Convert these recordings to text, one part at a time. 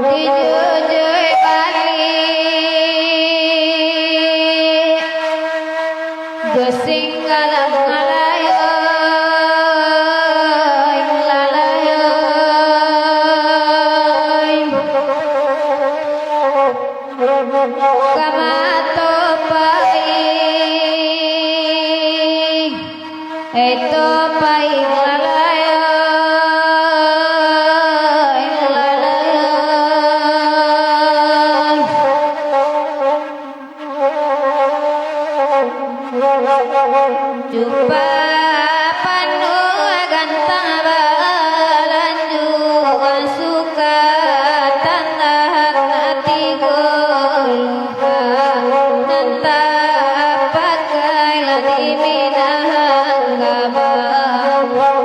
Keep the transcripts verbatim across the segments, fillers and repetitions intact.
Dijujui balik jo singgalang alayoi, lalayoi. Ka mato pai, eto pai, lalayoi, lalayoi. Cupak panuah gantang balanjo, suka tanah tigo luhak, nan tapakai lah di Minangkabau.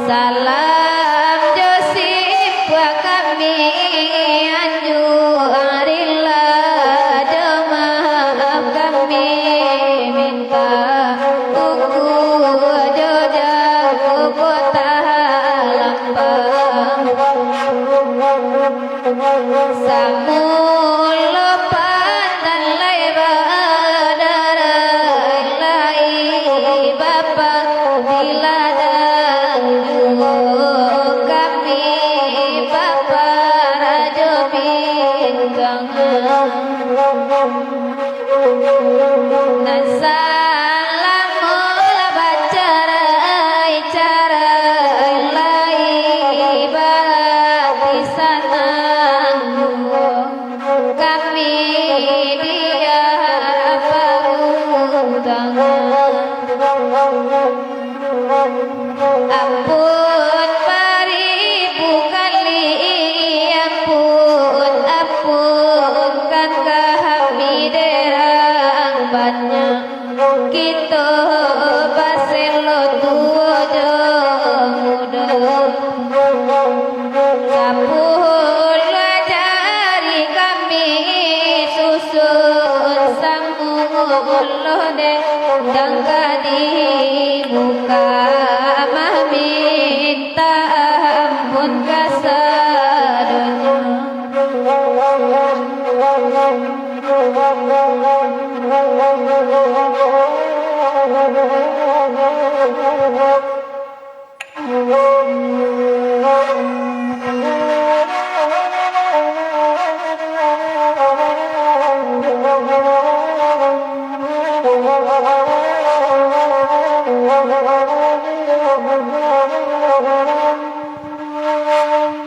Salam jo sipuah kami, anjuang rila jo maaf kami minta, Tuku jo jago kota Lambang. Samulo pandan lai badarah, lai bapa di ladang juo, kami bapa Rajo Bintang. Nan salamo lah bacarai-carai, lai baati sanang juo kami di Arab Paruntuangan. Ampun baribu kali, ampun, ampun, kan kami derang banyak. Kito baselo tuo jo mudo. Sapuluah jari kami susun samulo dek, dang ka dibuka, maminta ampun kasadonyo.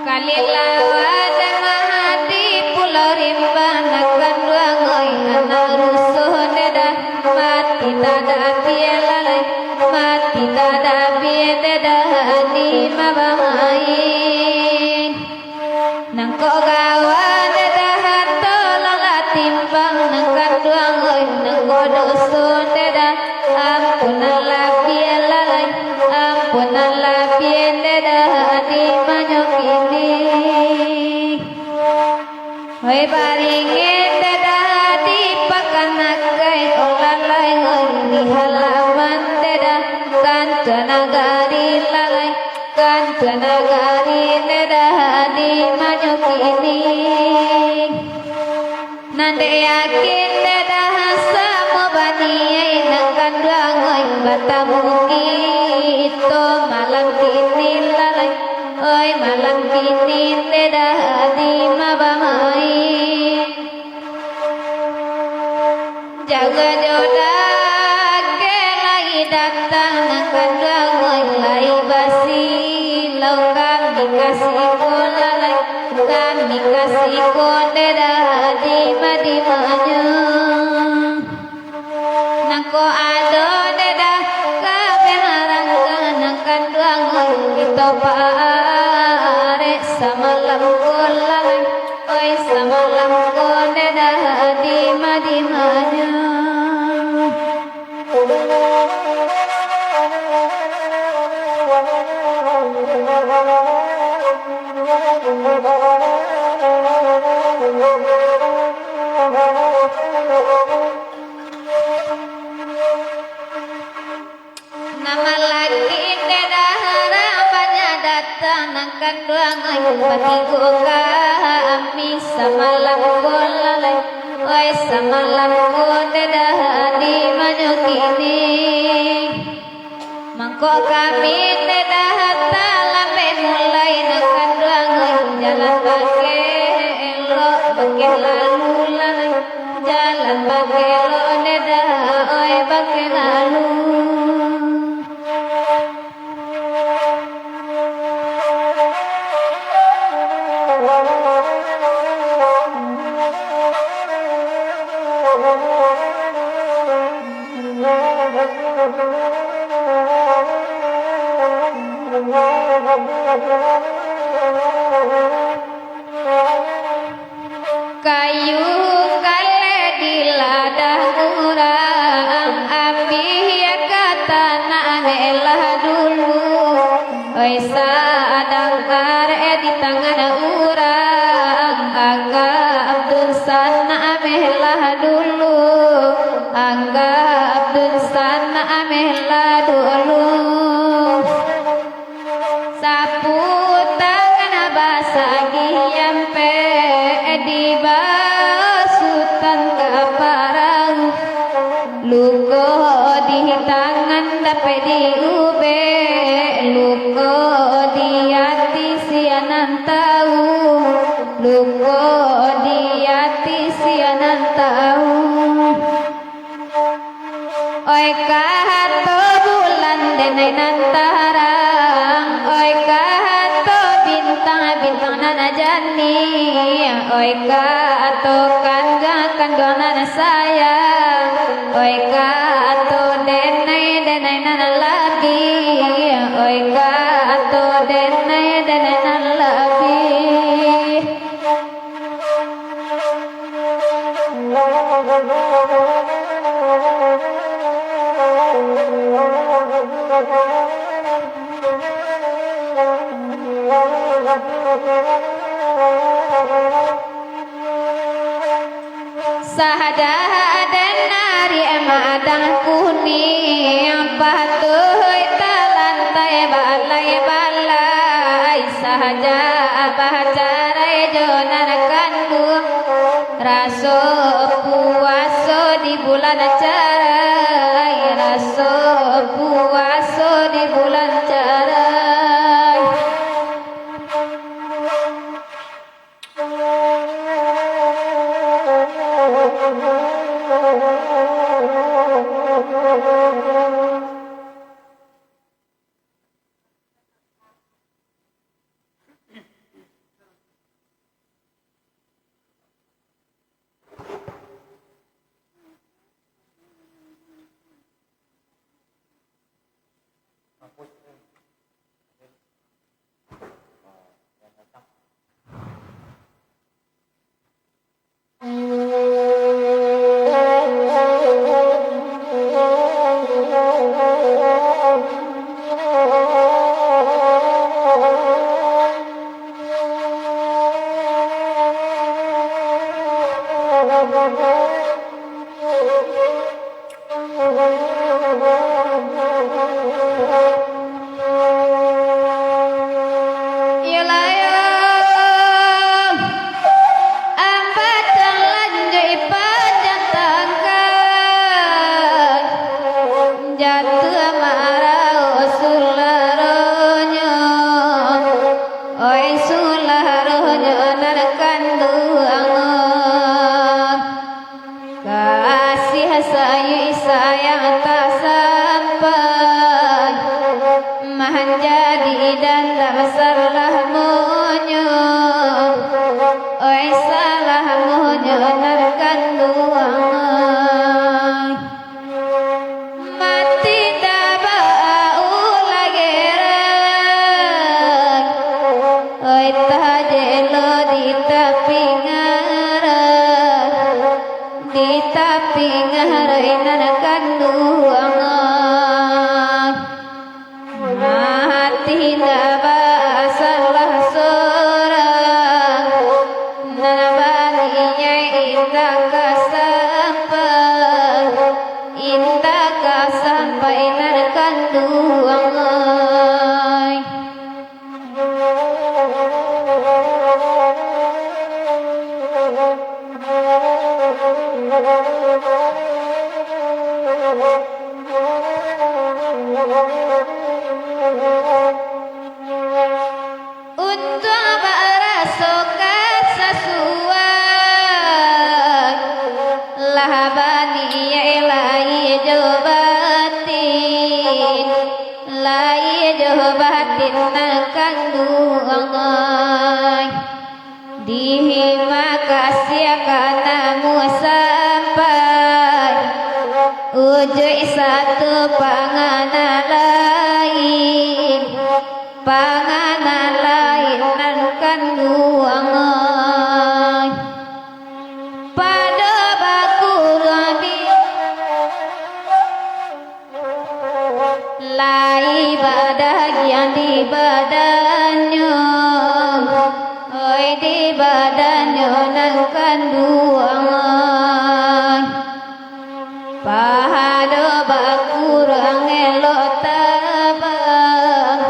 Kalilawan mahadi Pulau Rimbang, nan kanduang oi, anak rusuh dedah, mati tadak bia lalai, mati tadak bia dedah di mabang ain. Nangkok gawan dedah, tolonglah timbang, nan kanduang oi, nangkok dusun dedah, ampunanlah bia lalai, ampunanlah bia dedah di manyo kini. Oi, baringin dedah di pakan agai, oh lalai oi, di halaman dedah, kantua nagari lalai, kantua nagari dedah di manyo kini. Nan dek yakin dedah samo baniai, nan kanduang oi, Batamu kito malam kini lalai, oi, malam kini ndak dadi mabamain. Jaga jo dake lai datang nan kanduang, oi, lai basilau kami ka siko lalai, kami ka siko ndak dadi madimanyo. Nangko ado ndak dah kabenarangkan nan kanduang, oi, kito parek samalam ko lalai, oi, samalam ko ndak dah dima-dimanyo. Nan malaki ndak dah banyak datang nan kanduang, oi, batigo kami samalam ko lalai, oi, samalam ko ndak dah dimanyo kini. Mangko kami ndak dah talambek mulai nan kanduang, oi, jalan bakeh elok bakeh lalu lalai. Jalan bakeh lo ndak dah, oi, bakeh lalu. Kayu kalek di ladang urang, api ka tanak melah dulu. Oi, sadang arek di tangan urang, anggap dunsa nak melah dulu, anggap dunsa nak melah dulu. Sapu tangan basagih ampek, dibasutan ka parau. Luko di tangan dapek diubek, luko di ati sia nan tau, luko di ati sia nan tau. Oi, kato bulan denai nan tarang, oi, kato bintang, bintang nan janiah, oi, kato kanduang, kanduang nan sayang, oi, kato denai, denai nan labiah, oi, kato denai, denai nan labiah. Sahaja den ari madang kuniang, patuih talantai balai-balai, sahaja bacarai jo nan kanduang. Raso puaso di bulan carai, raso puaso di bulan carai. Manjadi dandam salah monyo, oi salah monyo nan kanduang ai. Mati tabaulah gerang, oi tajelo di tapi ngarai, di tapi ngarai nan kanduang ai. Mati indak basalah sorang, nan baniaik indak ka sampai, indak ka sampai nan kanduang ai. Untuang baraso ka sasuai, lah baniaik lahia jo batin, lahia jo batin nan kanduang ai. Dihima kasiah ka namuah sampai, ujuik satu pangana lain, pangana lain nan kanduang ai. Pado bakuruang di Lai badagiang di badannyo, oi, di badannyo nan kanduang ai. Pahado bakuruang elok tabang,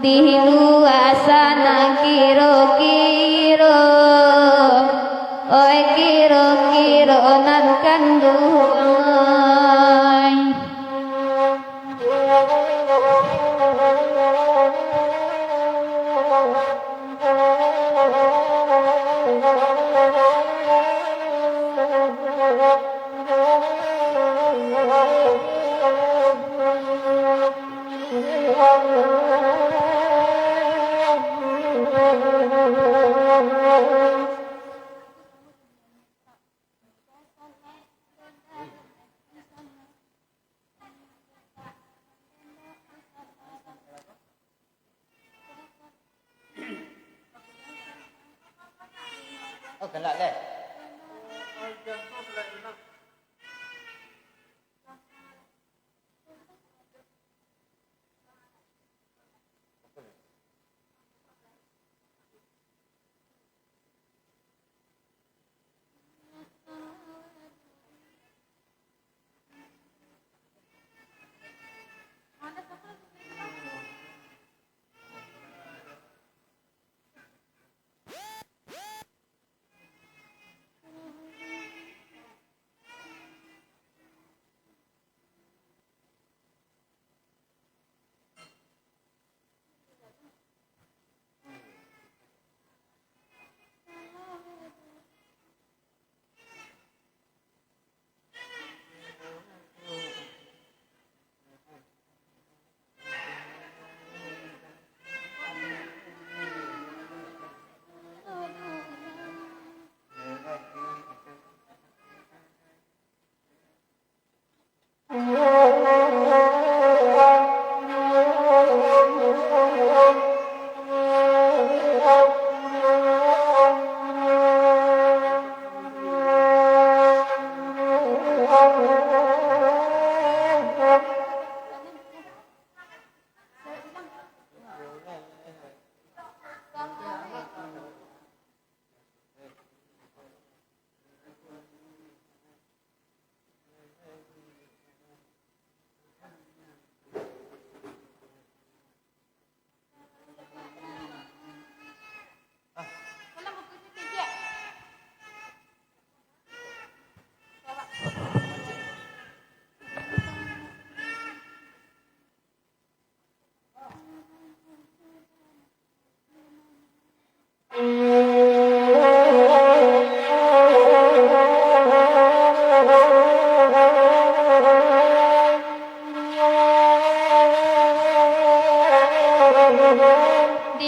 di lua sana kiro-kiro, oi, kiro-kiro nan kanduang ai. Oh, galak deh.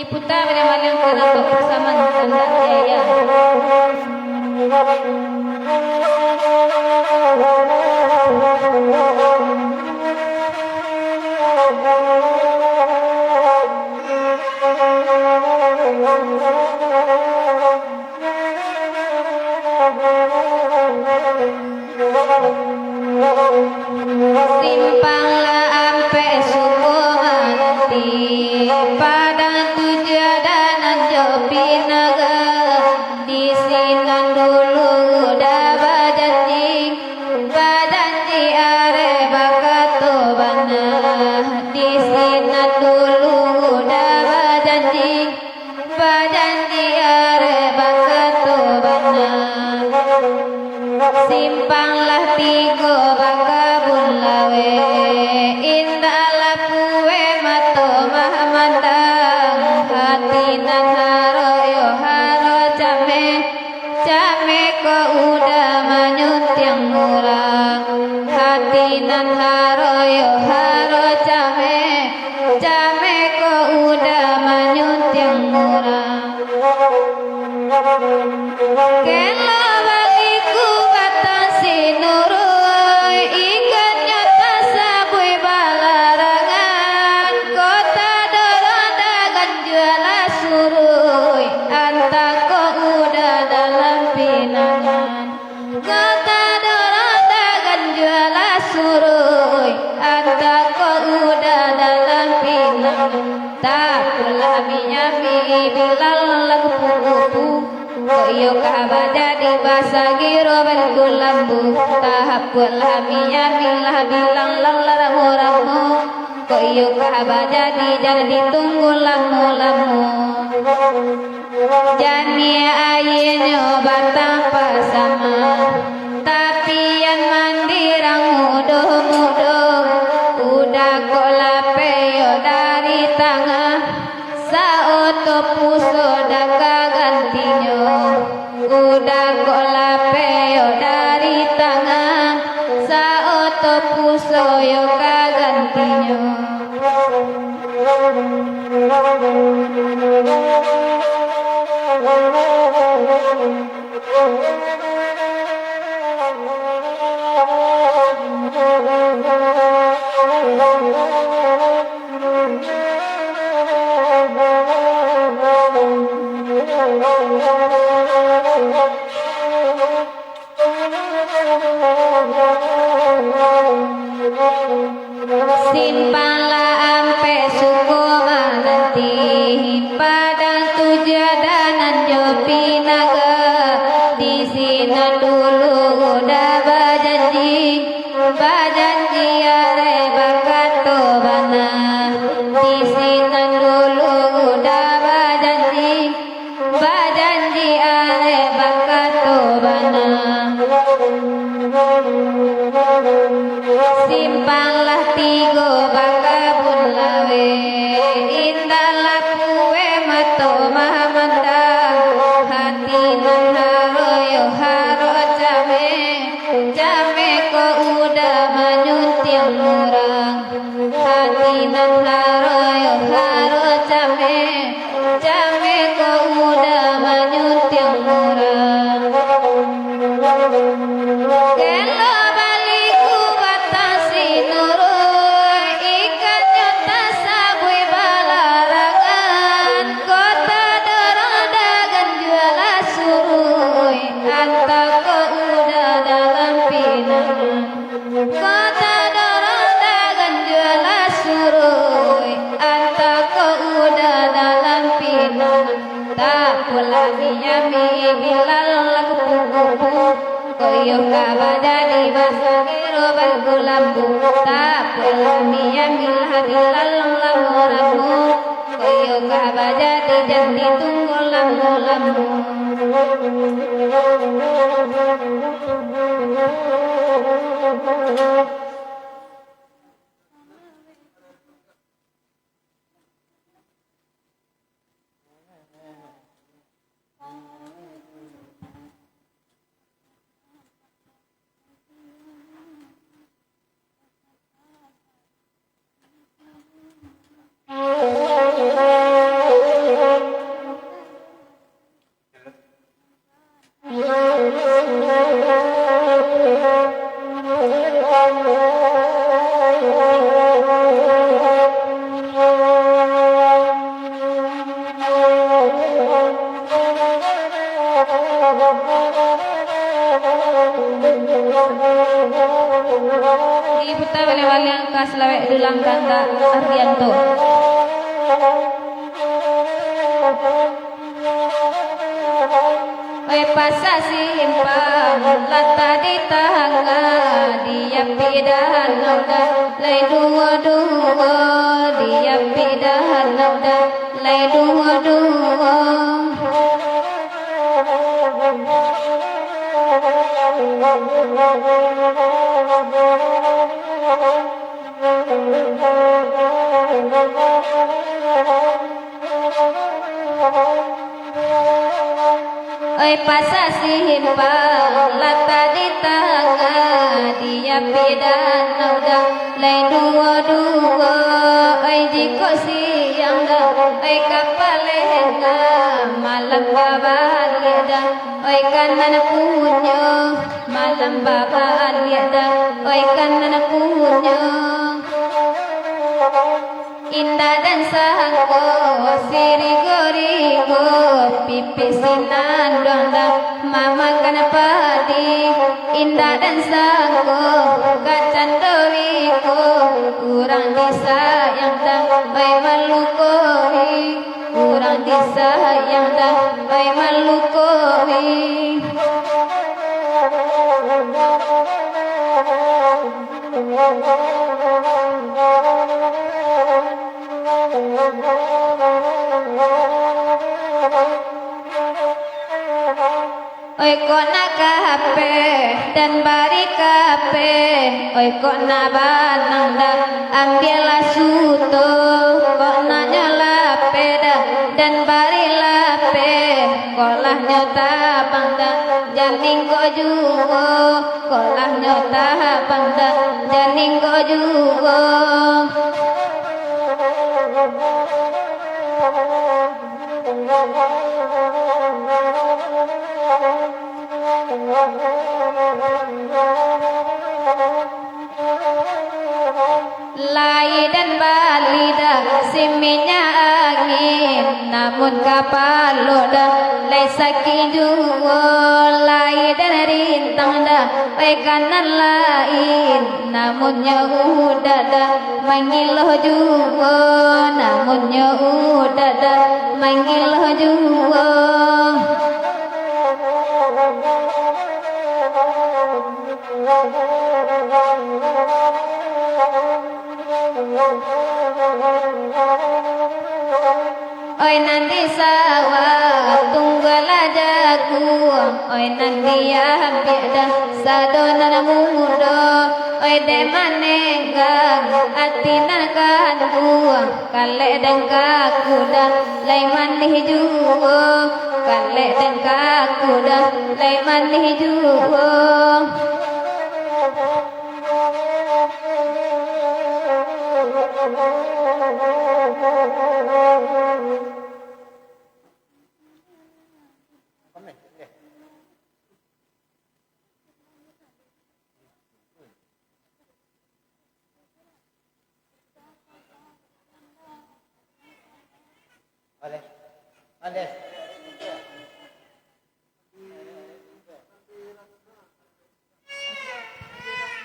Puta baliang-baliang ka Rambak Pasaman, Tandak Jaya. Simpang lah ampek Sukomanti, padang tujuah danan jo pinaga. Di sinan dulu udah bajanji, bajanji areh bakato bana. Di sinan dulu udah bajanji, bajanji areh bakato bana. Simpang lah tigo bakabun laweh, indak lah pueh mato mamandang. Hati nan haro yo haro cameh, cameh ko udah manyuntiang urang. Hati nan haro yo haro cameh, cameh ko udah manyuntiang urang. Kelo baliku batang sinuruik, ikannyo tasabuik balarangan. Kota dorong dagan jualah suruik, antah ko udah dalam pinangan. Kota dorong dagan jualah suruik, antah ko udah dalam pinang. Tapulah minyami bilang lagu pupu. Kok iyo kah bajadi basagiro baliku lambu. Tapulah minyami lah bilang lang laramo-ramo. Kok iyo kah bajadi jan ditunggu lamo-lamo. Janiah aianyo batang Pasaman, tapian mandirang mudo-mudo. Udah kok lapeh yo dari tangah, saoto puso dah ka gantinyo. Udah kok lapeh yo dari tangah, saoto puso yo ka gantinyo. Simpang lah ampek Sukomanti, padang tujuah danan jo pinaga. Di sinan dulu udah bajanji, bajanji areh bakato bana. Di sinan dulu udah bajanji, bajanji areh bakato bana. Simpang lah tigo bakabun laweh, indak lah pueh mato mamandang. Hati nan haro yo haro cameh, cameh ko udah manyuntiang urang. Hati nan haro yo haro cameh, cameh ko udah manyuntiang urang. Kelo baliku batang sinuruik, ikannyo tasabuik balarangan. Kota dorong dagan jualah suruik, antah ko udah dalam pinangan. Kota dorong dagan jualah suruik, antah ko udah dalam pinang. Tapulah minyami bilang lagu pupu. Kok iyo kah bajadi basagiro baliku lambu. Tapulah minyami lah bilang lagu ramu. Kok iyo kah bajadi jan ditunggu lamo-lamo. Tulang kandak Ardianto. Oi, pasak simpang, latak di tangah, di api danau dah, lai duo-duo, di api danau dah, lai duo-duo. Oi, pasak simpang, latak di tangah, di api danau dah, lai duo-duo. Oi, jikok siang dah, oi, kapalengah, malam babaliak dah, oi, ka nan punyo, malam babaliak dah, oi, ka nan punyo. Indak den sangko, sirigo-rigo, pipih sinanduang dah, mamakan padi. Indak den sangko, kacando iko, urang disayang dah, oi, malukoi. Urang disayang dah, oi, malukoi. Oi, kok nak kapeh, den bari kapeh. Oi, kok nak banang dah, ambiaklah suto. Kok nak nyo lapeh dah, den bari lapeh. Kok lah nyo tabang dah, jan ingkok juo. Kok lah nyo tabang dah, jan ingkok juo. Lai den bali dah si minyak angin, namun kapalo dah lai sakik juo. Lai den rintang dah, oi, ka nan lain, namun nyo udah dah mangiloh juo, namun nyo udah dah mangiloh juo. Oi, nan di sawah tunggualah jaguang, oi, nan diambiak dah sado nan mudo. Oi, dek manenggang ati nan kanduang, kalek den ka kuda lai manih juo, kalek den ka kuda lai manih juo.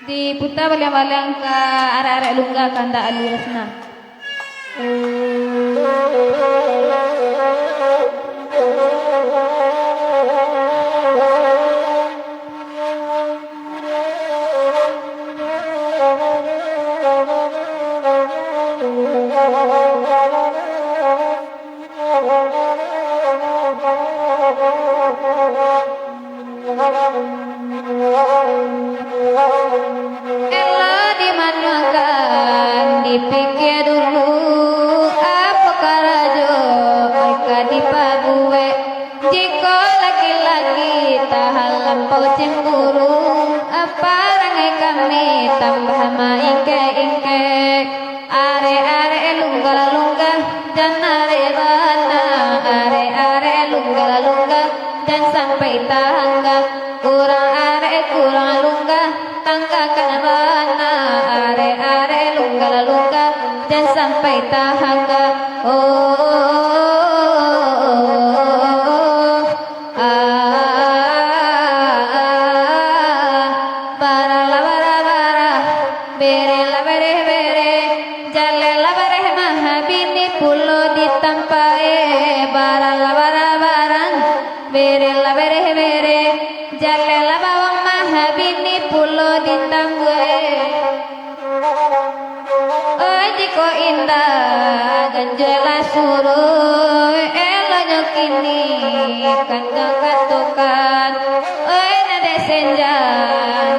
Diputa baliang-baliang ka arek-arek Lungga kandak Alwi Rasna. Elok dimanuangkan, dipikia dulu, apo karajo ka dipabuek. Jikok laki-laki talampau cemburu, parangai kami tambah maingkek-ingkek. Arek-arek Lungga-Lungga, jan arek bana. Arek-arek Lungga-Lungga, jan sampai tangga. Urang arek kurang lungga, tanggakan bana. Arek-arek Lungga-Lungga, jan sampai tangga. Oh, oh, oh, oh, oh, oh. Ah, ah, ah, ah, ah. Baralah, bara, bara. Berelah, bere, bere. pulo di tampae, baralah bara-barang, berelah bereh-bereh, jalelah bawang mahabini pulo di tampae. Oi, jikok indak ganjolah suruik, eloknyo kini kan katokan. Oi, nan dek senja,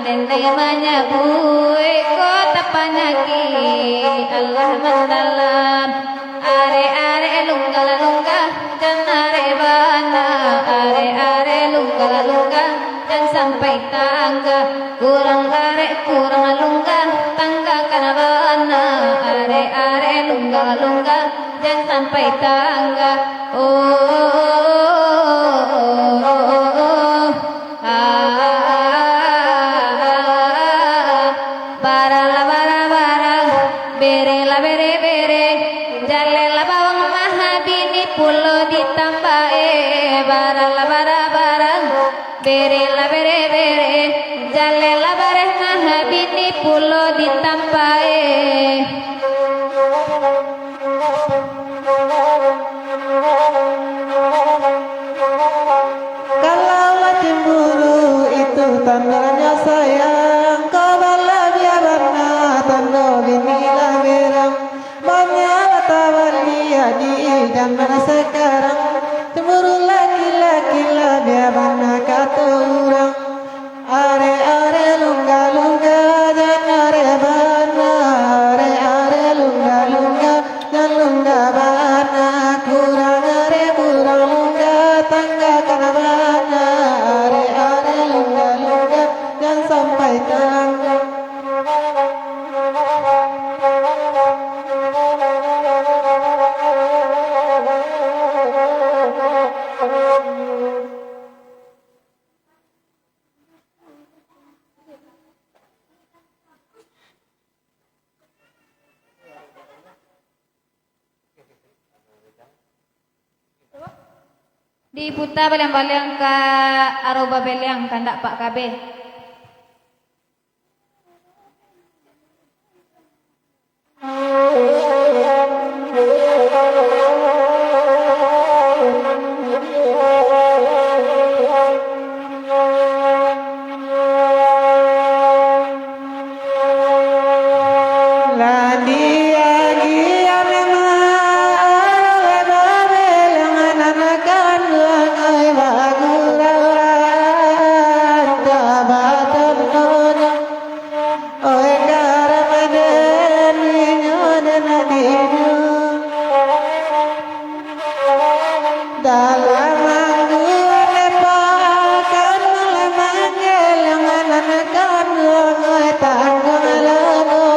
den lai manyabuik, kota panyakik alah mandalam. Arek-arek lungga-lungga, jan arek bana. Arek-arek lungga-lungga, jan sampai tangga. Kurang arek, kurang lungga, tangga kana bana. Arek-arek lungga-lungga, jan sampai tangga. Oh, oh, oh, oh, oh, oh. Ah, ah, ah, ah, ah, ah. Baralah bara-bara, berelah bere-bere, jalelah bawang mahabini pulo di tampae. Baralah bara-bara, berelah bere-bere, jalelah bareh mahabini pulo di tampae. Kalau lah cemburu itu tandonyo sayang, kok balabiah bana tando bini lah berang. Banyaklah tabaliak di zaman sakarang, cemburu laki-laki labiah bana kato urang. Arek-arek lungga-lungga, jan arek bana. Arek-arek lungga-lungga, jan lungga bana. Kurang arek, kurang lungga, tangga kana bana. Arek-arek lungga-lungga, jan sampai tangga. Diputa baliang-baliang ka aroba baliang kandak pak kabeh. Lah diagiah memang, babeleng nan kanduang, oi, bagurauan, tabatan nonyo, oi, karamadan inyo nan dinu. Dalam angguan lepakan, malam manggelang nan kanduang, oi, tangguang lamo,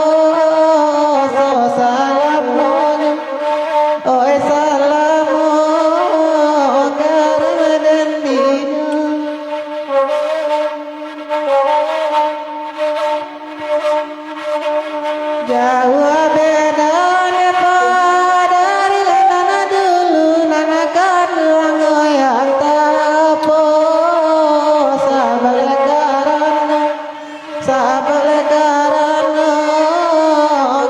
so salamonyo, oi, salamo, karamadan dinu. Jauah bedane pado dari nan dulu, nan kanduang yang tapo, sabaleh karano, sabaleh karano,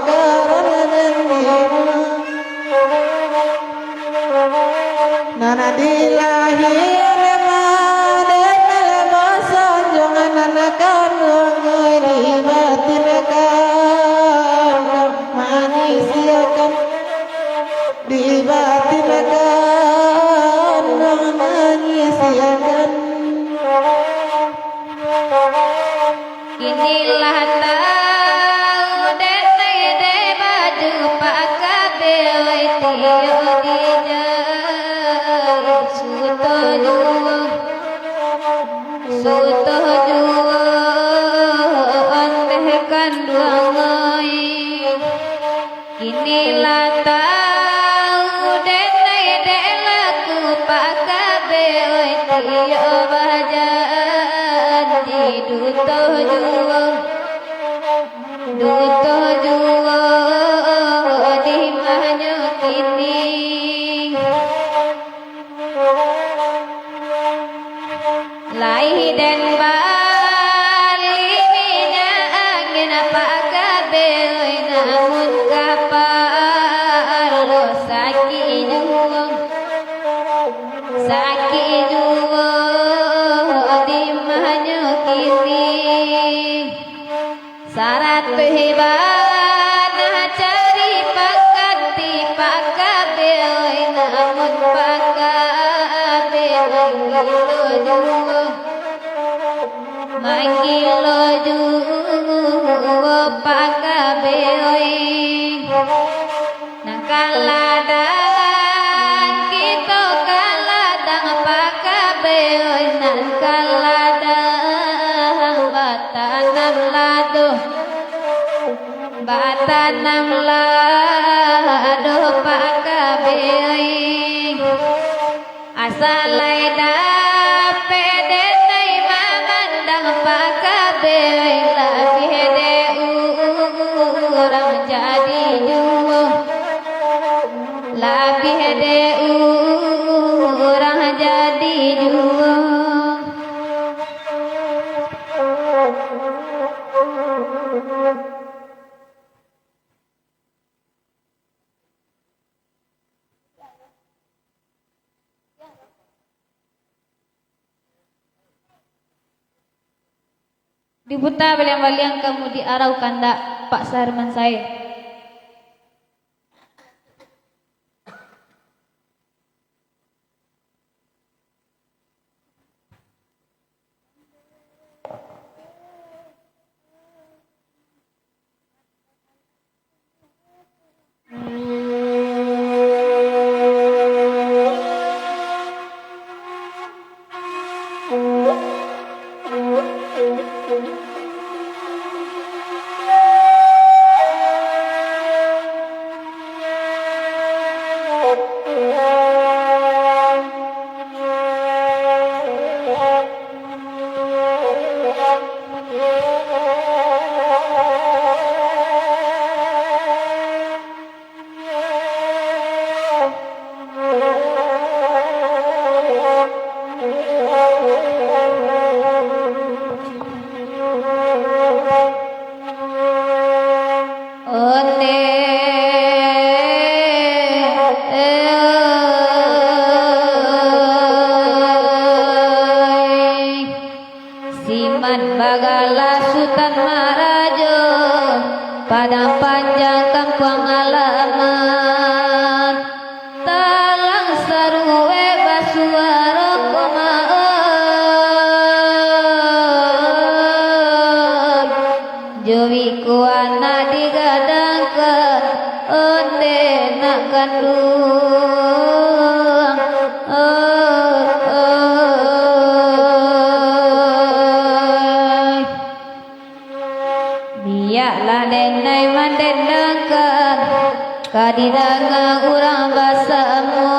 karano nan dulu. Nan dilahian maden, nan basanjuang nan kanduang, di batin kanduang manyisiakan, di batin kanduang manyisiakan. Kini lah tau dek lai dek baju pak kabeh, oi, tiok dijak suto juo, suto juo ondeh kanduang, oi. Kini lah tau dek lai dek laku pak kabeh, oi, tiok bajanji duto juo, duto juo di mahnyo kini. Lai den bali minyak angin pak kabeh, oi, namun kapal Gilo juo Pak Kaboi. Nan ka ladang, kito ka ladang Pak Kaboi. Nan ka ladang, batanamlah doh, batanamlah doh Pak Kaboi. Asa lai dapek denai mamandang Pak Kaboi, labiah dek urang jadi juo, labiah dek urang jadi juo. Diputa baliang-baliang ka mudiak arau kandak Pak Sarman Said. Onde, siman bagala Sutan Marajo, Padang Panjang kampuang alamat. Talang saruwe basuaro komaon, jo iko anak digadangkan, onde nak kanduang. Biaklah denai mandendangkan, ka didanga urang basamo.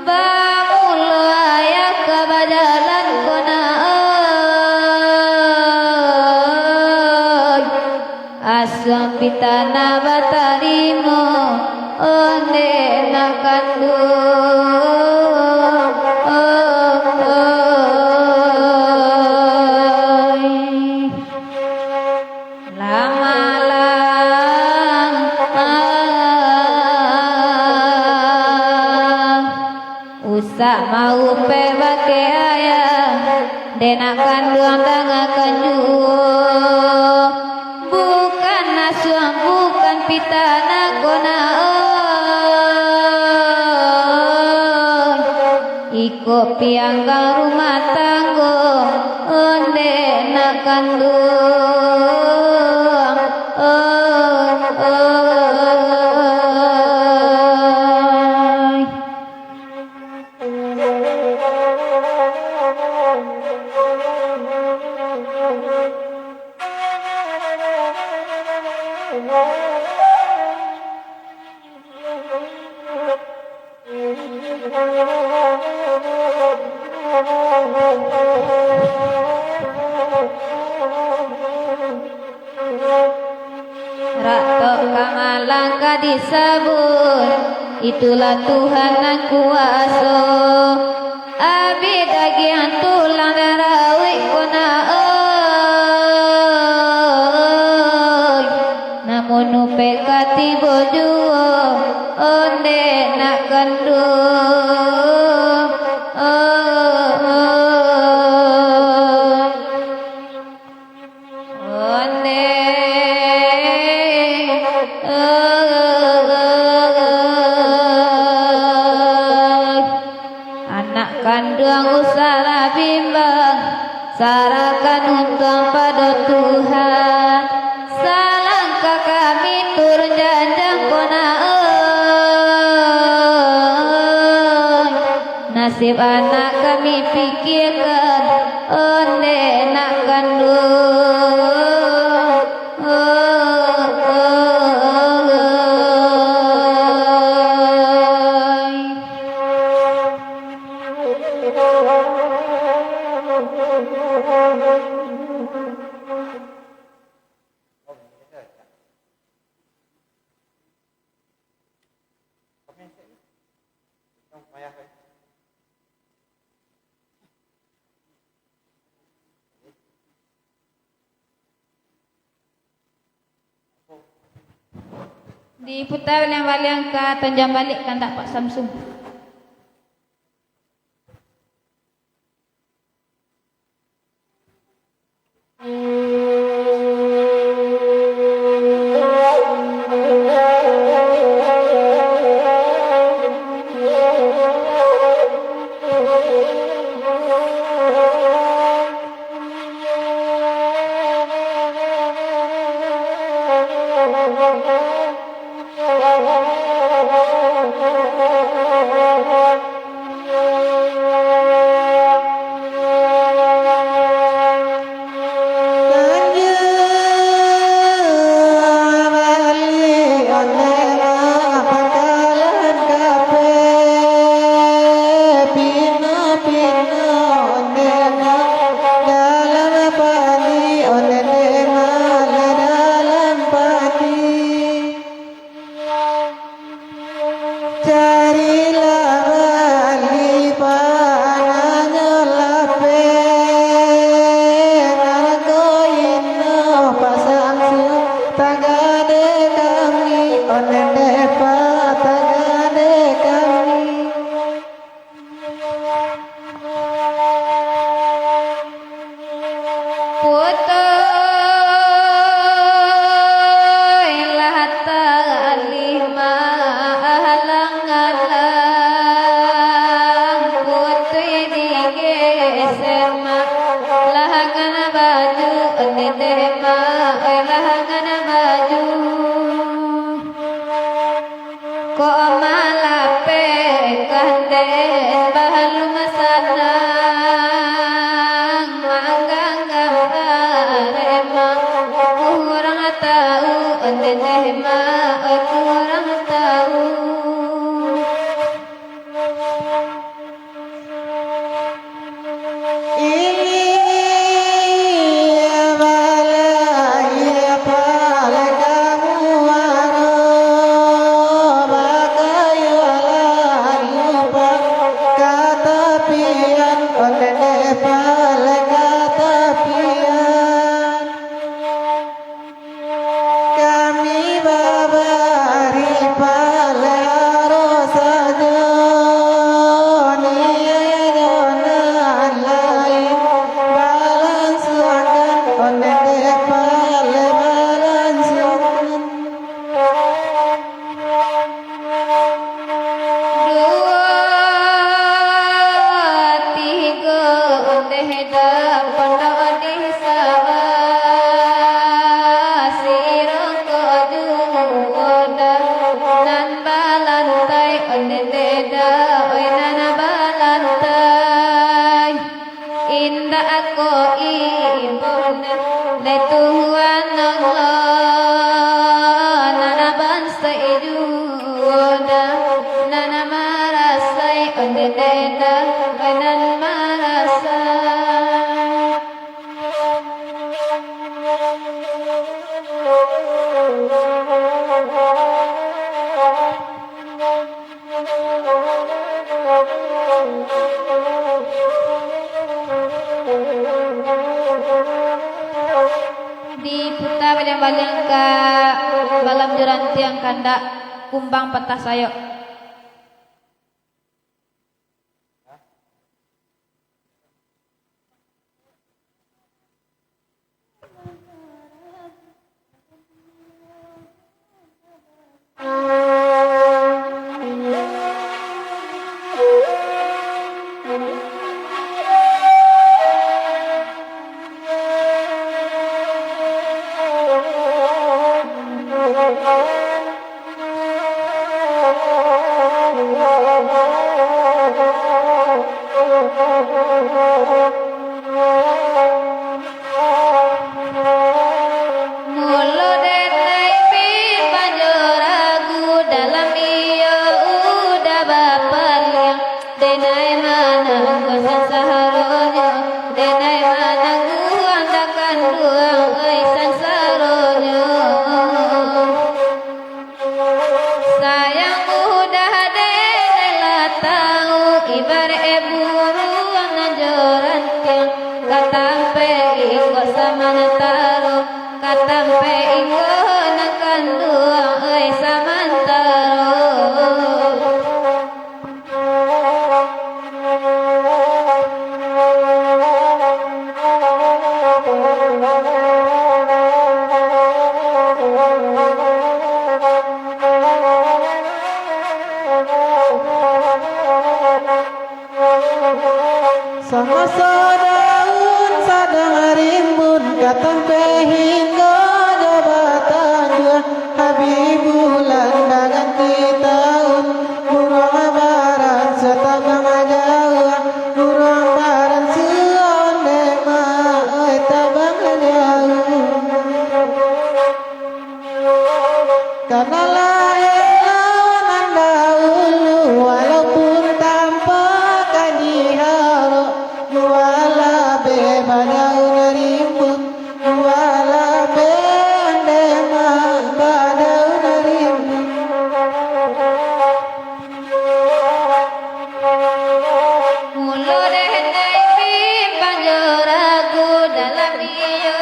Bamulo ayah ka bajalan ko nak oi, asuang pitana batarimo, onde nak kanduang oi. Lah malang, ah, usak maupek bakeh ayah, dek nak kanduang dangakan juo. Bukan asuang, bukan pitana ko nak oi. Iko pianggang rumah tanggo, onde nak kanduang oi. Ratok ka malang ka disabuik, itulah Tuhan nan kuaso. Abih dagiang tulang darauik ko nak oi. Namun upek ka tibo juo, onde nak kanduang oi. Onde, anak kanduang usahlah bimbang, sara Nasib anak kami pikiakan, ondeh nak kanduang. Diputa baliang-baliang ka tonjang baliak kandak Pak Samsu. Carilah bali pananyo lapeh, nangko ino pasang su tagade kami, ondeh dek Pak tagade kami. Putuihlah tali ma alang-alang, putuih digeser ma, lah ngana baju, ondeh dek ma, lah ngana baju. Kok malapehkan den balun sanang, mangganggam arema, kurang tau, ondeh dek ma, kurang tau. Kami babari palaro sajo, niayo nan lain balansuangkan, ondeh dek paleh balansuangkan. Duo, tigo, ondeh dah pondok di sawah, sirongko juo dah nan balantai, ondeh dah, oi, nan balantai. Indak ko ibunda, dek Tuhan Allah, nan bansai juo dah, nan marasai, ondeh dah, nan marasai. Diputa baliang-baliang ka balam jurantiang kandak kumbang patah sayok. Buruang nan jo rantiang, ka tampek inggo samantaro, ka tampek inggo nan kanduang, oi, samantaro. Samaso daun sadang rimbun, ka tampek hinggo jo batanjuang, Habibullah baganti taun, buruang baransuang tabang jauah, buruang baransuang dek ma, oi, tabang jauah. Karano lah elok nan dahulu, walaupun tampek kan diharok, jua labeh badaun rimbun, jua labeh andeh ma-, badaun rimbun. Mulo dek Naim Bim Panjo Ragu, dalam iyo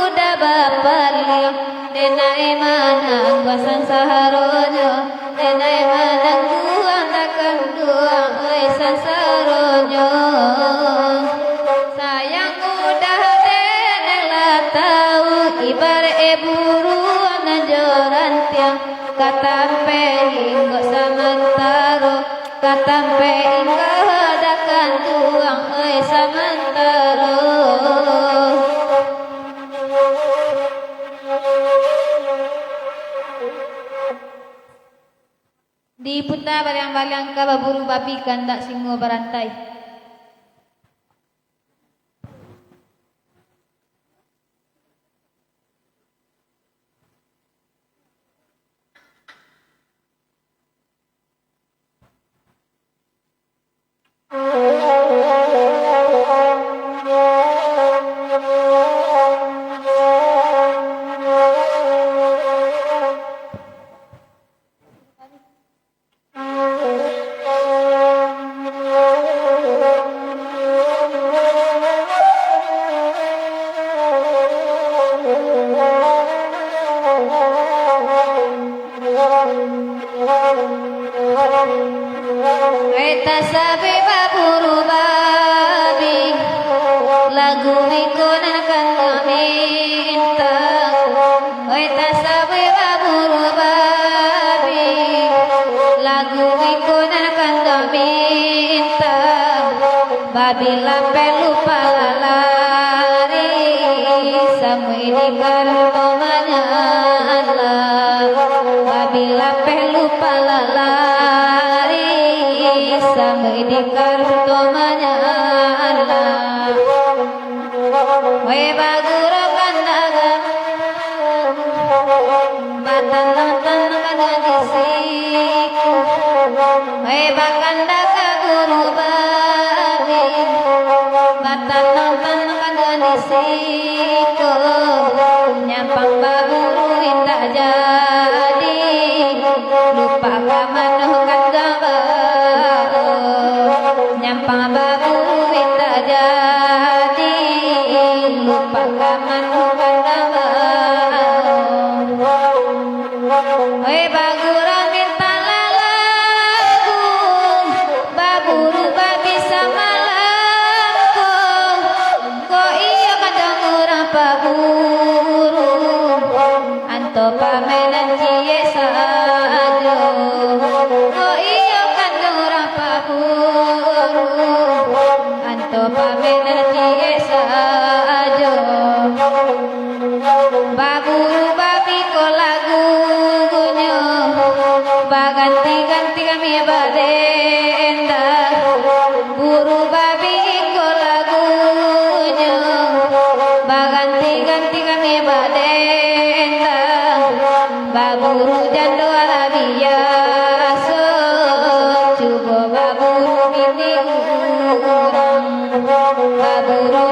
udah bapaliang. Dek Naim manangguang sansaronyo, dek Naim manangguang takanduang, oi, sansaronyo. Sayang udah dek Naim lah tau, ibarat buruang nan jo rantiang, ka tampek hinggo samantaro, ka tampek hinggo takanduang, oi, samantaro. Diputa baliang-baliang ka baburu babi, kandak singo barantai. Weta sabe baburu babi, lagu iko nan kan kami minta. Oi, tasabuik baburu babi, lagu iko nan kandak minta. Babi lapeh lupa lalari, samuik di karuto manyala. Babi lapeh lupa lalari, samuik di karuto manyala. Weh, baguru kandaga, batanang-tanang kandaga di siku. Weh, bakanda ka guru bali, batanang-tanang kandaga di siku. Nyampang baguru indak jadi, lupa ka mano kandaga. Nyampang baguru indak jadi, lupa ka mano kandaga. Oi, baguru minta lalagu, baburu babisa malam ko. Ko iyo kandaga urang paburu. Anto pamenan ciek sajo. Oh iyo, kanduang urang paburu. Anto pamenan ciek sajo. Baburu babi ko lagunyo, baganti-ganti kami badendang. Buru babi ko lagunyo, baganti-ganti kami badendang. Baburu jando lah biaso, cubo baburu bini urang. Baburu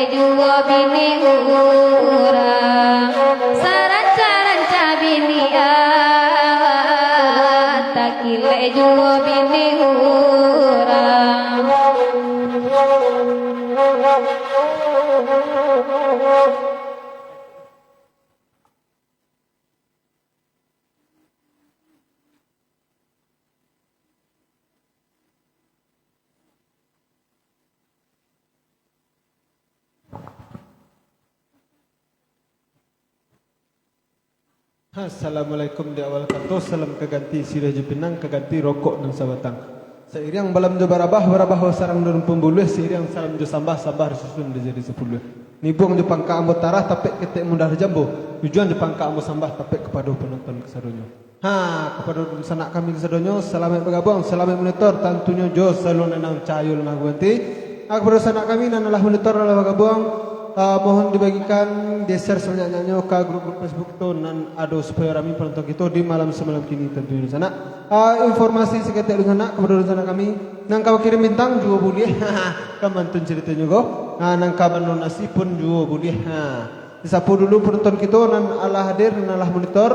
Juo bini urang, saranca-ranca bini awak, takilek juo bini urang. Assalamualaikum di awal kato, salam ka ganti siriah jo pinang, ka ganti rokok nan sabatang. Sairiang balam jo barabah, barabah basarang daun pambuluah, sairiang salam jo sambah, sambah disusun dijadi sapuluah. Nibuang jo pangka ambo tarah, tapek ketek mudah dijambo, tujuan jo pangka ambo sambah, tapek kapado panonton kasadonyo. Ha, kapado dunsanak kami kasadonyo, salamaik bagabuang, salamaik monitor, tantunyo jo saluruah nan cahayo lengah guanti. Ha, kapado sanak kami nan alah monitor, alah bagabuang, ha, mohon dibagikan, di-share sabanyak-banyaknyo ka grup-grup Facebook tu nan ado, supayo rami panonton kito di malam samalam kini tantunyo dunsanak. Ha, informasi saketek dunsanak, kapado dunsanak kami, nan ka bakirim bintang juo buliah, ka mantun caritonyo ko. Ha, nan ka mandonasi pun juo buliah. Ha. Disapo dulu penonton kito nan alah hadir, nan alah monitor.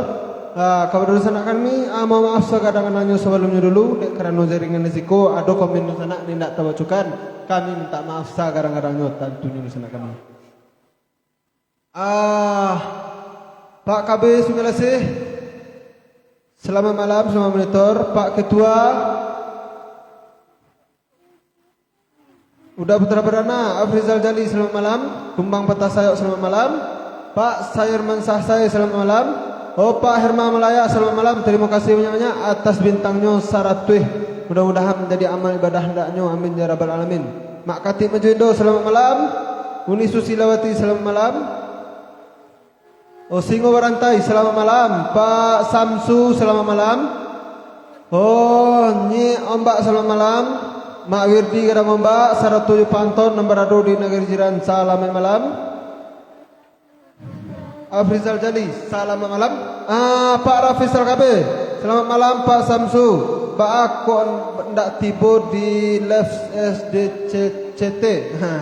Ah, kapado dunsanak kami, ah, mohon maaf sagadang-gadangnyo sabalunnyo dulu, dek karano jaringan di siko ado komen dunsanak nan indak tabacokan. Kami mintak maaf sagadang-gadangnyo, tantunyo dunsanak kami. Ah, Pak K B Sungai Lasih, selamat malam, selamat monitor. Pak Ketua, Uda Putra Perdana, Afrizal Jali, selamat malam. Kumbang Patah Sayok, selamat malam. Pak Sairman Sahsai, selamat malam. Oh, Pak Herma Malaya, selamat malam. Terima kasih banyak-banyak atas bintangnyo saratuih. Mudah-mudahan menjadi amal ibadah handaknyo. Amin ya rabbal alamin. Mak Katik Majuindo, selamat malam. Uni Susilawati, selamat malam. Oh, Singo Barantai, selamat malam. Pak Samsu, selamat malam. Oh, Nyik Ombak, selamat malam. Mak Wirdi Gadang Ombak, sarato jo Pak Anton nan barado di nagari jiran, salamaik malam. Afrizal Jali, selamat malam. Ah, Pak Rafisal K B, selamat malam, Pak Samsu. Baa kok ndak tibo di live S D C C T? Ha.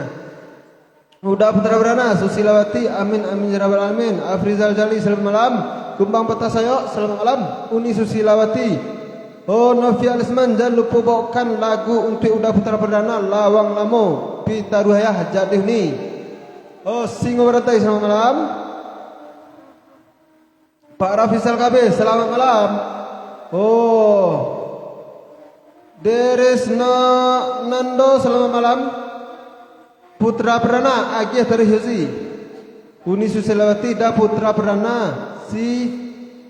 Uda Putra Perdana, Susilawati, amin, amin, ya rabbal alamin. Afrizal Jali, selamat malam. Kumbang Patah Sayok, selamat malam. Uni Susilawati. Oh, Novi Alisman, jan lupo baokan lagu untuak Uda Putra Perdana, Lawang Lamo, Pitaruh Ayah, Jadih Uni. Oh, Singo Barantai, selamat malam. Pak Rafisal K B, selamat malam. Oh. Deris Na-, Nando, selamat malam. Putra Perdana, agiah tarih Yozi. Uni Susilawati, Da Putra Perdana, si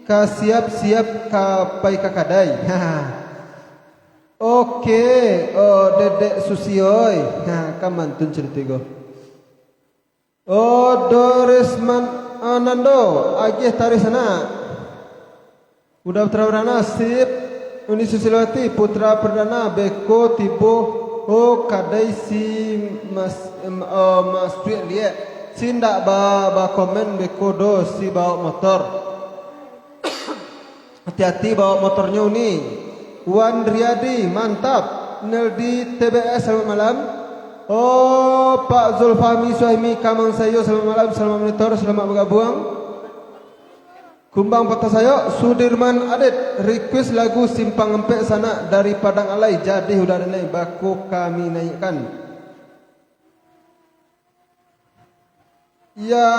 ka siap-siap ka pai ka kadai. Oke, oh, Dedek Susi oi. Ha, ka mantun carito ko. Oh, Doris Man-, Anando, agiah tarih sanak. Uda Putra Perdana, sip. Uni Susilawati, Putra Perdana, beko tibo, oh, kadai si mas-, em, oh, masuak liek. Si ndak ba-, bakomen beko do, si baok motor. Hati-hati bawa motornyo, Uni. Wan Riyadi, mantap. Neldi T B S, selamat malam. Oh, Pak Zulfahmi Suhaimi Kamang Sayo, selamat malam, selamat monitor, selamat bagabuang. Kumbang Patah Sayok, Sudirman Adit, request lagu Simpang Ampek Sanak dari Padang Alai, jadi udah denai, bako kami naikkan. Ya,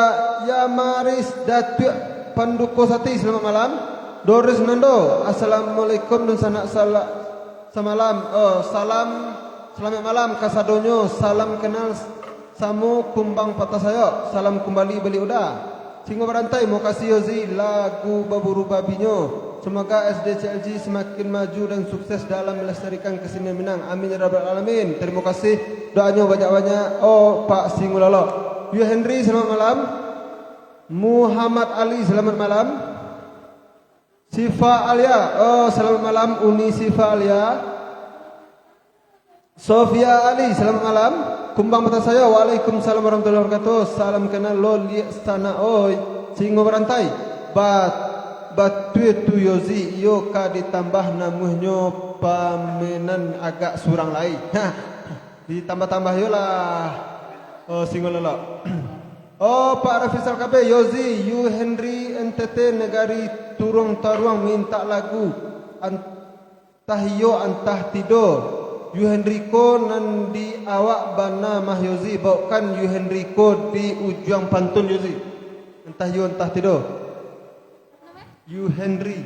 ya Maris Datuak Panduko Sati, selamat malam. Doris Nando, assalamualaikum dunsanak sala-, samalam. Oh, salam, salamaik malam kasadonyo. Salam kenal samo Kumbang Patah Sayok. Salam kumbali baliak Uda. Singo Barantai, mokasih Yozi, lagu baburu babinyo. Semoga S D C L G semakin maju dan sukses dalam melestarikan kesenian Minang. Amin ya rabbal alamin. Terima kasih. Doanyo banyak-banyak, oh, Pak Singo Lalok. Yu Henry, selamat malam. Muhammad Ali, selamat malam. Sifa Alia, oh, selamat malam, Uni Sifa Alia. Sofia Ali, selamat malam. Kumbang Patah Sayok, waalaikumsalam warahmatullahi wabarakatuh. Salam kenal lo liek sanak oi. Singo Barantai. Ba-, batua tu Yozi, iyo ka ditambah namuahnyo pamenan agak surang lai. Ditambah-tambah yo lah. Oh, Singo Lelok. Oh, Pak Rafisal K B, Yozi, Yu Henry N T T Negari Turuang Taruang mintak lagu. An-, Antah iyo, antah tido. Yu Henry ko nan di awak bana mah Yozi, baokkan Yu Henry ko di ujuang pantun Yozi. Antah iyo, antah tido. Yu Henry.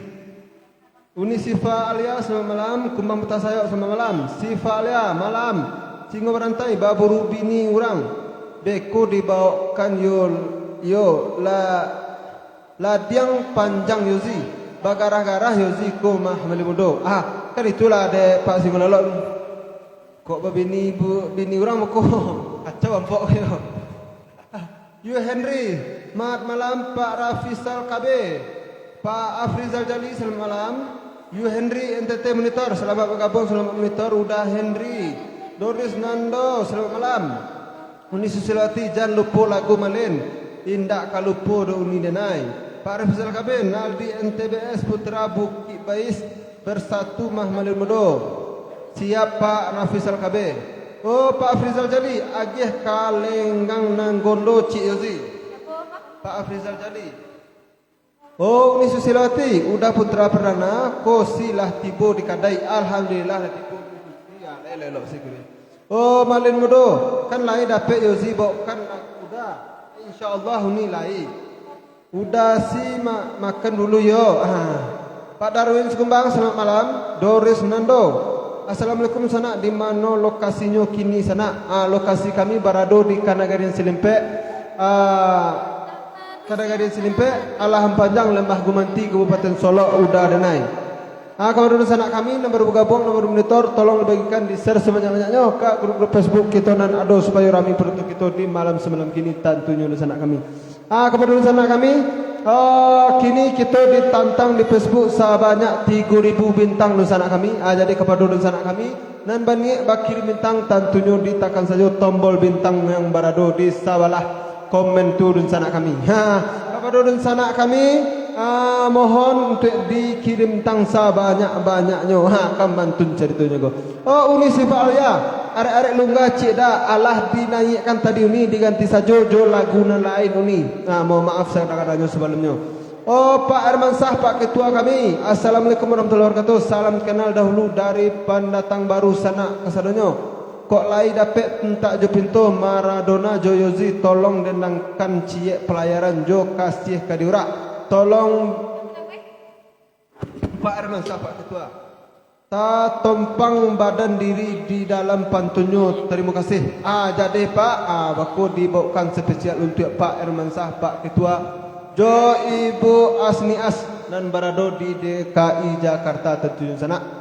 Uni Sifa Alia, selamat malam. Kumbang Puta Sayok, selamat malam. Sifa Alia, malam. Singo Barantai, baburu bini urang. Beko dibaokkan yo, yo, la Ladiang panjang Yozi, bagarah-garah Yozi ko mah Malin Mudo. Ah, kan itulah dek Pak Singo Lelok. Kok babini bu-, bini urang ko, kacau ampok yo. Yu Henry, mat malam Pak Rafisal K B. Pak Afrizal Jali, selamat malam. Yu Henry N T T Monitor, selamat bergabung, selamat monitor. Uda Henry, Doris Nando, selamat malam. Uni Susilawati, jan lupo lagu Malin. Indak ka lupo doh Uni denai. Pak Rafizal Kabin, Aldi N T B S, Putra Bukik Bais, Bersatu mah Malin Mudo. Siap, Pak Rafizal Kabin. Oh, Pak Afrizal Jali, agiah ka lenggang nan gondo, Cik Yozi. Pak Afrizal Jali. Oh, Uni Susilawati, Uda Putra Perdana, ko si lah tibo di kadai. Alhamdulillah, lah tibo di kursi. Ya, elok-elok si kini. Oh, Malin Mudo, kan lai dapek Yozi baokan Uda. Insya Allah, Uni lai. Uda si ma-, makan dulu yo. Ah. Pak Darwin Sikumbang, selamat malam. Doris Nando. Assalamualaikum, sanak. Di mano lokasinyo kini, sanak? Ah, lokasi kami barado di Kanagarian Silimpek. Ah, Kadang-kadang silimpek, Alahan Panjang, Lembah Gumanti, Kabupaten Solok, Uda denai. Ah, kapado dunsanak kami nan baru bagabuang, nan baru monitor, tolong dibagikan, di-share sabanyak-banyaknyo ka grup-grup Facebook kito nan ado, supayo rami panonton kito di malam samalam kini, tantunyo dunsanak kami. Ah, kapado dunsanak kami, ah, kini kito ditantang di Facebook sabanyak tigo ribu bintang dunsanak kami. Ah, jadi kapado dunsanak kami, nan baniaik bakirim bintang, tantunyo ditakan sajo tombol bintang yang barado di sabalah komen tu, dunsanak kami. Ha, kapado dunsanak kami, ah, mohon untuak dikirim bintang sabanyak-banyaknyo. Ha, kan mantun caritonyo ko. Oh, Uni Sifat Alia, arek-arek lungga ciek dah, alah dinaiakkan tadi Uni, diganti sajo jo lagu nan lain Uni. Ah, mohon maaf sakadang-kadangnyo sabalumnyo. Oh, Pak Hermansyah, Pak Ketua kami, Assalamualaikum warahmatullahi wabarakatuh. Salam kenal dahulu dari pandatang baru sanak kasadonyo. Kok lai dapek entak jo pinto, Maradona jo Yozi, tolong dendangkan ciek palayaran jo kasiah ka diurak. Tolong, Pak Hermansyah, Pak Ketua. Tatompang badan diri di dalam pantunnyo. Tarimo kasih. Ah, jadi, Pak, ah, bako dibaokan spesial untuak Pak Hermansyah, Pak Ketua, jo Ibu Asnias nan barado di D K I Jakarta tantunyo sanak.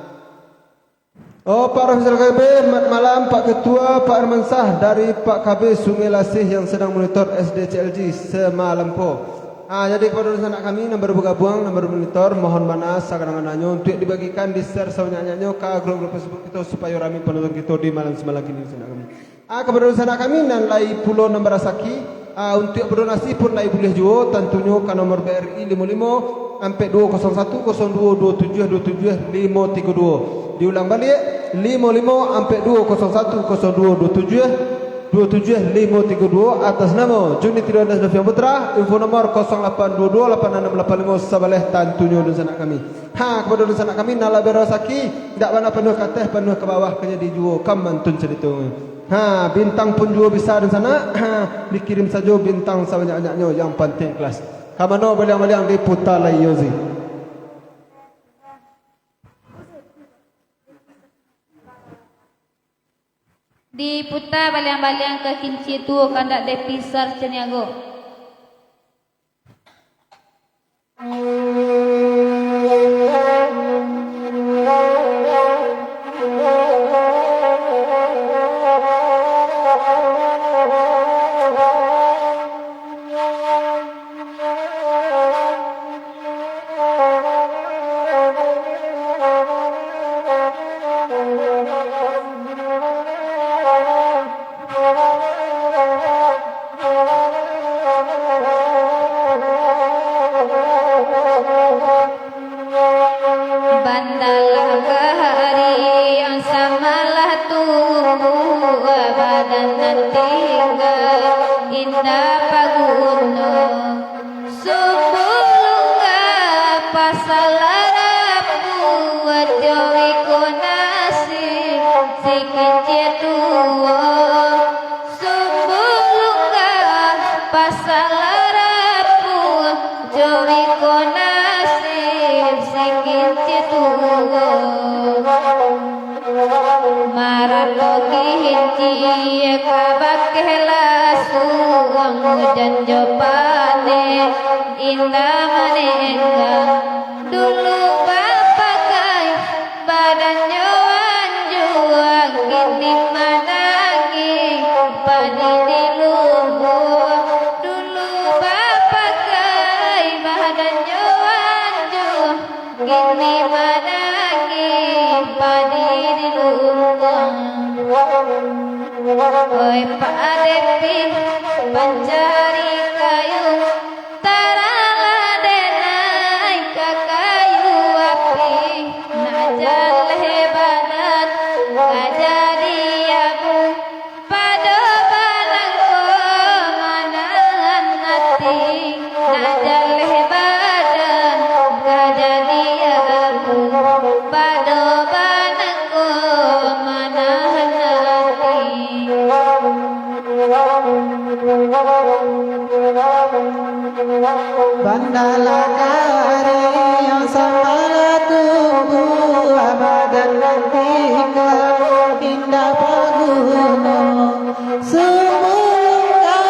Oh, Pak Rafizal K B, mat malam, Pak Ketua, Pak Hermansyah, dari Pak K B Sungai Lasih yang sedang monitor S D C L G semalam ko. Ah, jadi kepada sanak kami nan baru bagabuang, nan baru monitor, mohon bana sakadang-kadangnyo untuak dibagikan, di-share sabanyak-banyaknyo ka grup-grup Facebook kito, supayo rami panonton kito di malam samalam kini, sanak kami. Ah, kepada sanak kami nan lai pulo nan barasaki, ah, untuak badonasi pun lai buliah juo, tantunyo ka nomor B R I limo limo ampek duo kosong satu kosong duo duo tujuah duo tujuah limo tigo duo. Diulang baliak, limo limo ampek duo kosong satu kosong duo duo tujuah duo tujuah limo tigo duo, atas namo Juni Triyodas Novian Putra, info nomor kosong lapan duo duo lapan anam lapan limo sabaleh, tantunyo dunsanak kami. Ha, kapado dunsanak kami nan lah barasaki, indak bana panuah ka ateh, panuah ka bawah ka jadi juo, kan mantun caritonyo. Ha, bintang pun juo bisa dunsanak, ha, dikirim sajo bintang sabanyak-banyaknyo, yang pantiang ikhlas. Ka mano baliang-baliang, diputa lai Yozi. Diputa baliang-baliang ka kincia tuo, kandak dipisar caniago. Paguno, sumbu lungga pasal rapuah, jo iko nasib si kincia tuo. Sumbu lungga pasal rapuah, jo iko nasib si kincia tuo. Marato kincia ka bakeh lasuang, ujan jo paneh indak manenggang. Dulu bapakai badannyo anjuang, kini manangih padi di lubuang. Dulu bapakai badannyo anjuang, kini manangih padi di lubuang. Oi Pak Depi, pancari kayu, taranglah denai ka kayu api. Nak jaleh badan, ka jadi abu. Pado banangko manahan ati, nak jaleh badan ka jadi abu. Pado banangko manahan ati. Bandalah kari yang samalah tumbuah, badan nan tingga indak baguno. Sumbu lungga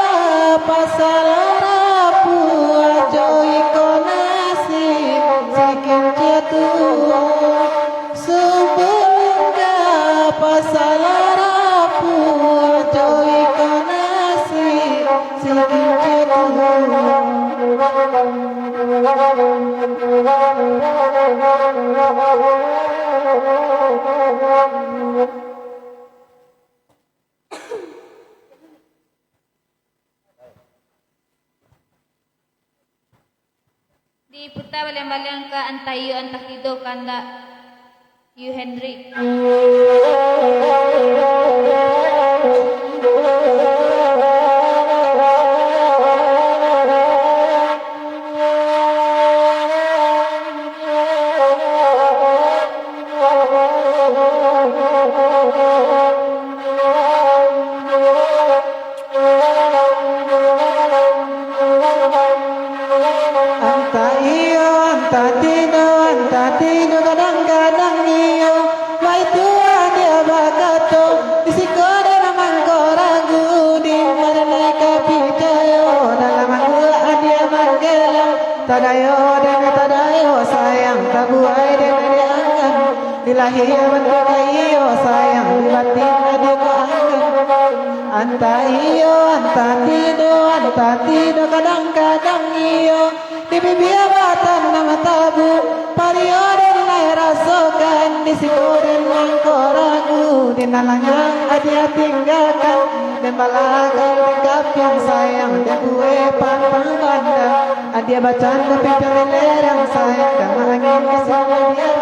pasal rapuah, jo iko nasib si kincia tuo. Sumbu lungga pasal rapuah, jo iko nasib si kincia tuo. Diputa baliang-baliang ka Antah Iyo Antah Tido, kandak Yu Hendrik. Antah iyo, antah tido, antah tido, kadang-kadang iyo. Baitu adia bakato, di siko den mangko ragu, di ma den lai ka picayo, dalam angguak adia manggelam. Tadayo den tadayo sayang, tabuai den di angan. Di lahia bantuak ka iyo sayang, di batin adia ko angan. Antah iyo, antah tido, antah tido, kadang-kadang iyo. Di bibia batanam tabu, pario den lai rasokan, di siko den mangko ragu, di nan langang adia tinggakan. Den balakang den kapiang sayang, den buek pantang banda. Adia bacando pincang di lerang sayang, dama angin di siko adia.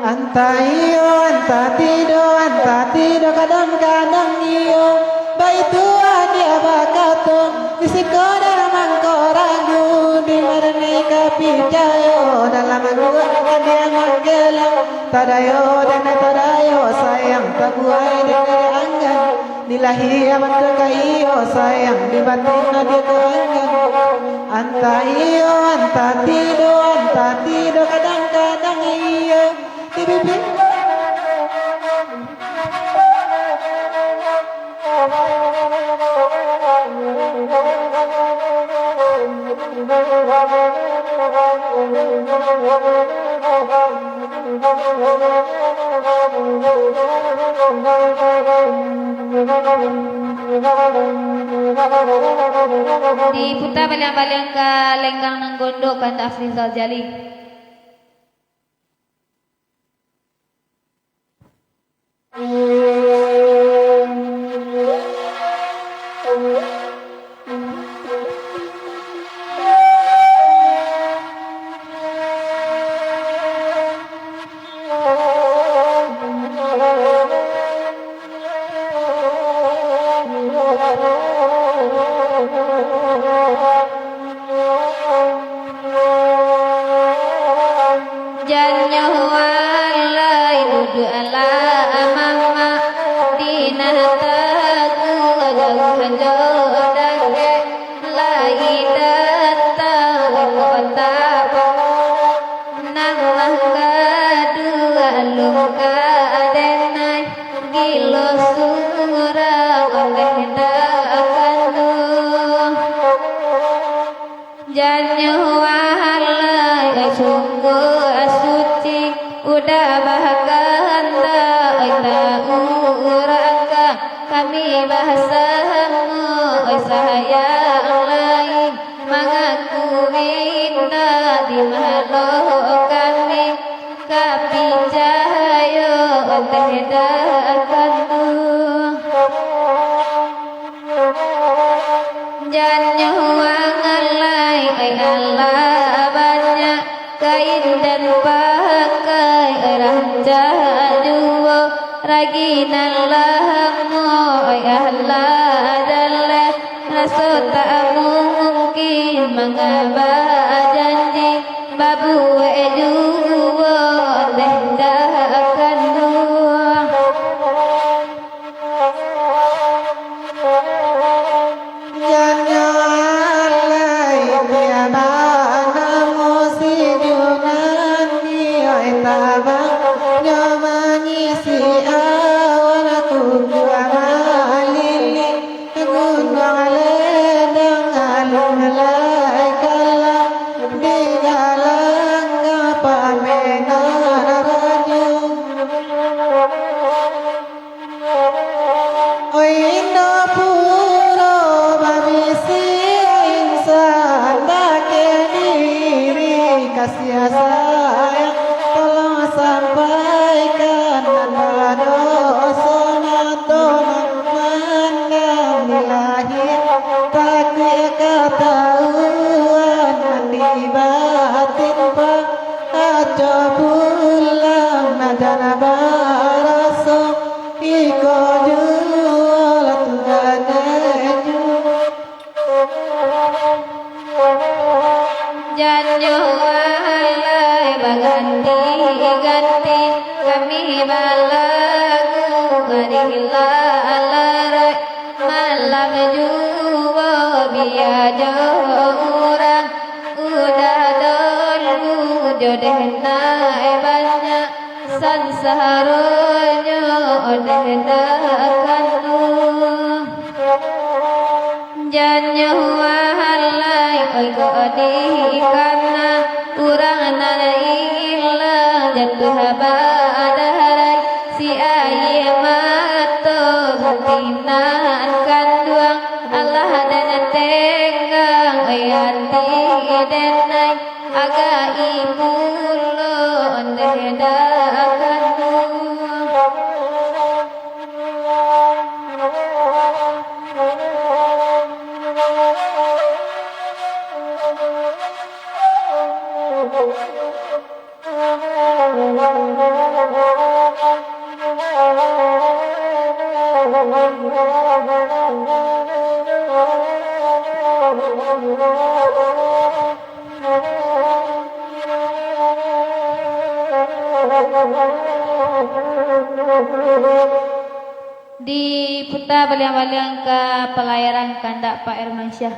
Antah iyo, antah tido, antah tido, kadang-kadang iyo. Baitu adia bakato, di siko den mangko ragu, di ma den lai ka picayo, dalam angguak adia manggelam. Tadayo den tadayo sayang, tabuai den di angan. Di lahia bantuak ka iyo sayang, di batin adia ko angan. Antah iyo, antah tido, antah tido, kadang-kadang iyo. Di bibia. Diputa baliak. Paliang ka lenggang nan gondok kandak Afrizal Jalil. Jan nyo alai duduak lah mamak, di nan taguah jauah jo dakek, lai datang kota Palu, nan manggaduah alun ka denai, gilo surang oleh dak kanduang. Jan nyo alai sungguah suci, udah bakandak taurangkan, kami basamo sayang lai, mangakui indak di malo kami, ka picayo oleh dak kanduang. Jan nyo alai, ai alah banyak, kain jan pakai, ai rancak juo, ragi nan lamo, ai alah jaleh, raso tak mungkin mangaba janji, babuek juo oleh dak kanduang. Jan nyo alai, bia banamo si Junani, oi tabang nyo mangisi awan, kukuang maliling Gunuang Ledang, alun lai kalah digalangga pamenan rajo. Oi Indopuro babisi, insan bakeh diri, kasiah sayang tolong sampaikan, nan badoso mato mamandang, di lahir takuik katahuan, nan di batin pa- Aco pulang, nan jan baraso, iko juo lah tu gadai juo. Jan nyo alai baganti-ganti, kami balagu ari lah larai, malam juo bia jo urang. Udah dolu jo deh nai banyak, sansaronyo deh dak kanduang. Jan nyo alai, oi kok dikana, urang nan ilang jatuah badarai, si aia mato hati nan kanduang. Alah den tenggang, oi ati den ai, agak imulo ondeh dak kanduang. Diputa baliang-baliang ka palayaran kandak Pak Hermansyah.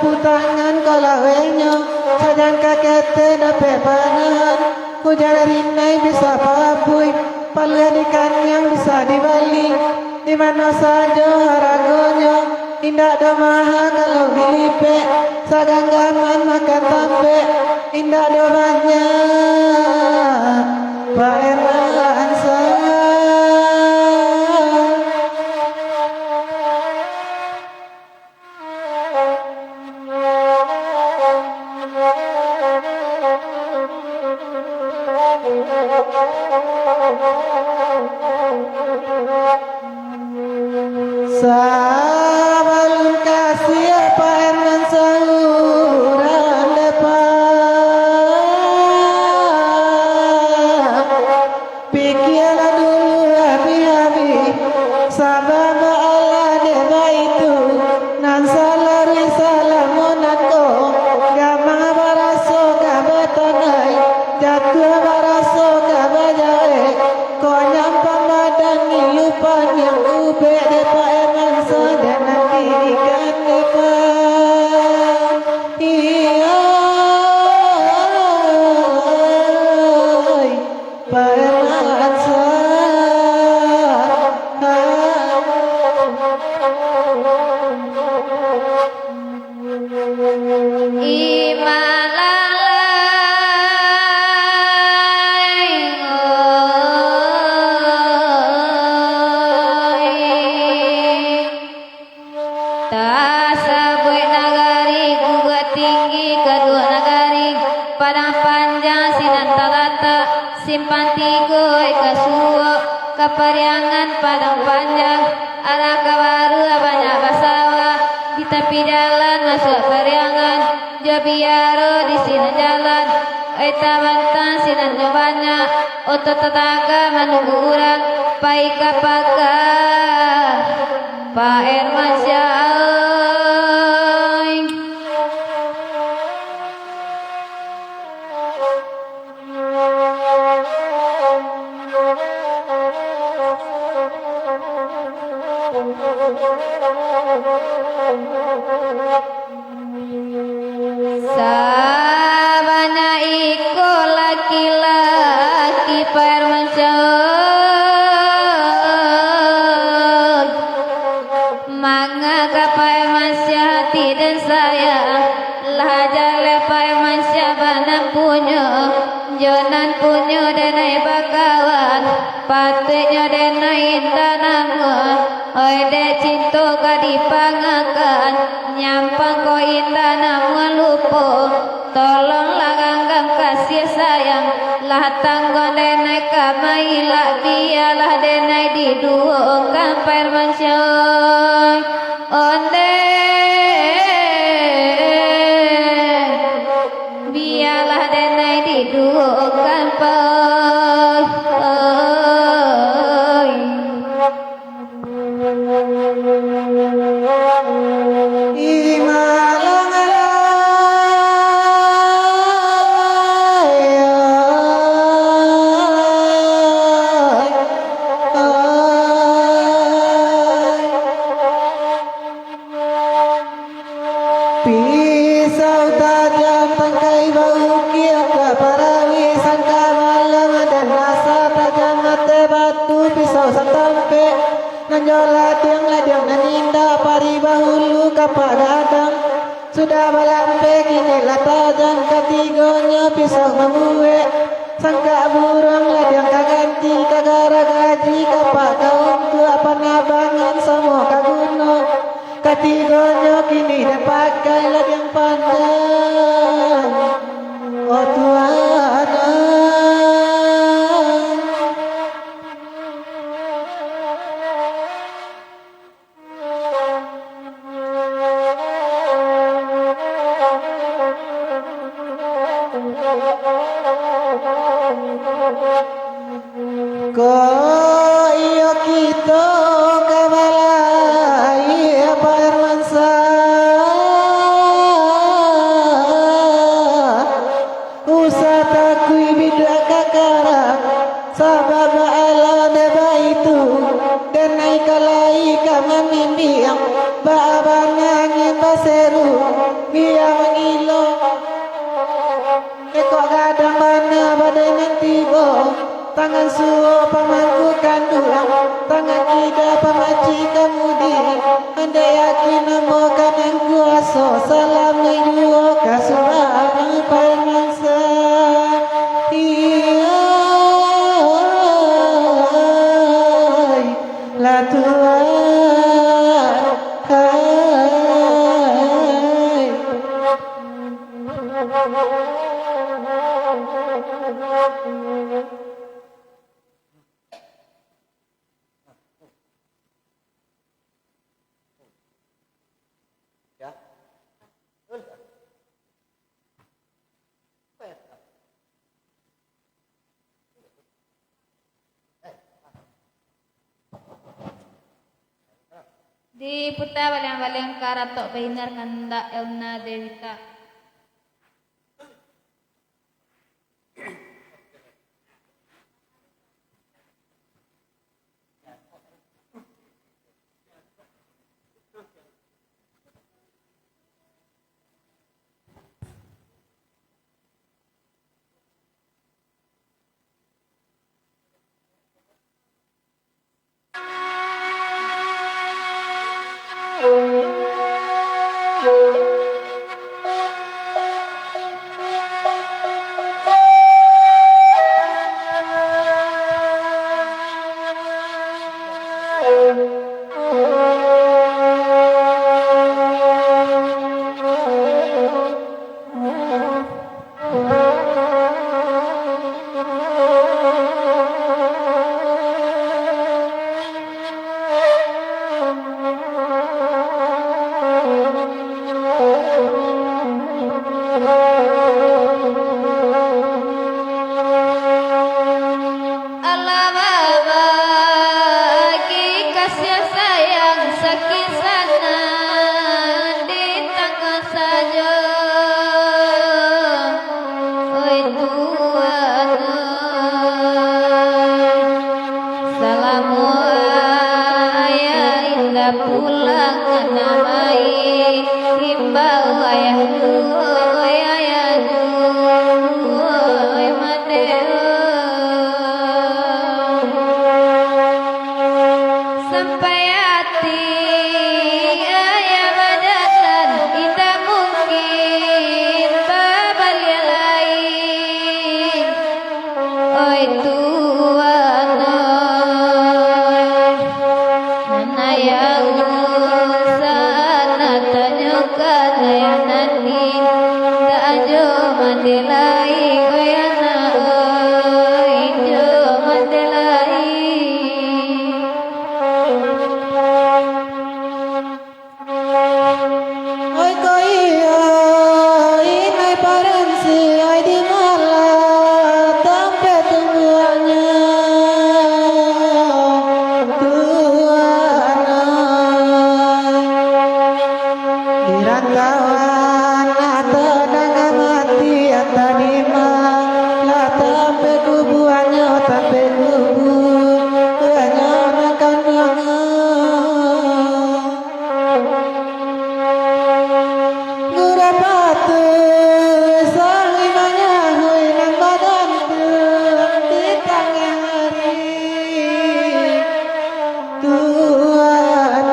Putangan kalawenyo, sajangka ketek dapek panahan. Hujan rinai bisa papuih, paluah dikaniang bisa dibali. Di mano sajo haragonyo, indak doh maha kalau dilipek. Saganggaman makan tampek, indak doh banyak. Pak Herman Lansa. Sabalun kasiah Pak Herman sauran depan. Pikialah dulu abih-abih, sabab baalah dek baitu, nan salaruih salamo nan ko, gamang baraso ka batanai, jatuah baraso ka bajawek, kok nyampang badan ngilu paniang ubek dek Pak Herman sadang nan diikan depan. Iyo. Pamansa. Imalalai, oi. Tasabuik nagari Guguak Tinggi, kaduo nagari Padang Panjang sinan talatak, simpang tigo ai ka suok, ka Pariangan Padang Panjang, arah ka Baruah banyak basawah, di tapi jalan masuak Pariangan, jo biaro di sinan jalan, ai tabantang sinan nyo banyak, oto tataga manunggu urang, pai ka Paga. Pak Hermansyah, oi. Sabanyak iko laki-laki Pak Hermansyah, oi. Manga ka Pak Hermansyah ati den sayang, lah jaleh Pak Hermansyah ba nan punyo, jo nan punyo den ai bakawan, patuiknyo den ai indak namuah, oi dek cinto ka dipangakan, nyampang ko indak namuah lupo. Tolonglah ganggam kasih sayang, lah tangguang den ai ka mailak, bialah den ai diduokan Pak Hermansyah, oi. Ondeh, bialah den ai diduokan Pak, oi. Pisau tajam tangkai baukia, ka parawi sangka balang, dan rasa tajam mate batu pisau satampek. Nan jo ladiang-ladiang nan indak, pari bahulu kapak gadang. Sudah balampeh kini lah tajam, katigonyo pisau mambuek. Sangkak buruang ladiang ka ganti, ka garagaji kapak ka untuak, panabangan samo ka guno. Katigonyo kini den pakai ladiang panjang. Oh Tuhan ai. Ko iyo kito ka balai Pak Hermansyah. Dia mangilo, ekok gadang bana badai nan tibo, tangan suo pamangku kanduang, tangan kida pamaci kamudi. Andai yakin ambo ka nan kuaso, salam nan juo ka surang pamansa. Iyo. Lah tuan, hai. Diputa baliang-baliang ka ratok bahinar kandak Elna Dewita. Allah babagi kasih sayang sakisanan di tangah sajo. Oi Tuhan, salamo ayah indak pulang, anak mai imbau ayah tu, oi ayah tu, oi Mandeh. Sampai ati ayah badadan, indak mungkin babaliak lai. Oi Tuhan, oi, nan ayah usah nak tanyokan, ayah nan indak jo Mandeh lai, oi anak, oi, jo Mandeh lai. Oi koi, oi, inai paransi, oi, di malah tampek tumbuahnyo, Tuhan, oi. Di rantauan atau danga mati, atau di malah tampek kubuahnyo, tampek kubuahnyo nan kanduangnyo. Gurapatu saling manyahui nan bagantung di tangah ari. Tuhan,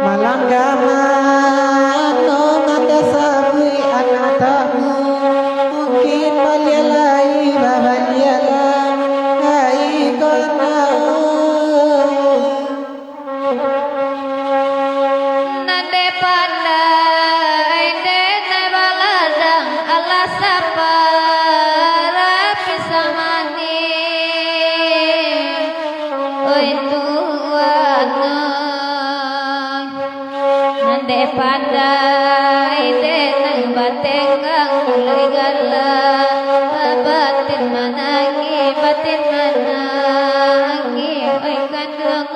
malam ka mano nan tasabuik anak tamu, mungkin baliak lai, babaliak lai, ko anak. Nan dek pandai, dek nan baladang, alah sapa rapi samani. Oi Tuhan, oi. Nan dek pandai, dek nan batenggang, mulai galak, batin manangih, batin manangih, oi kanduang.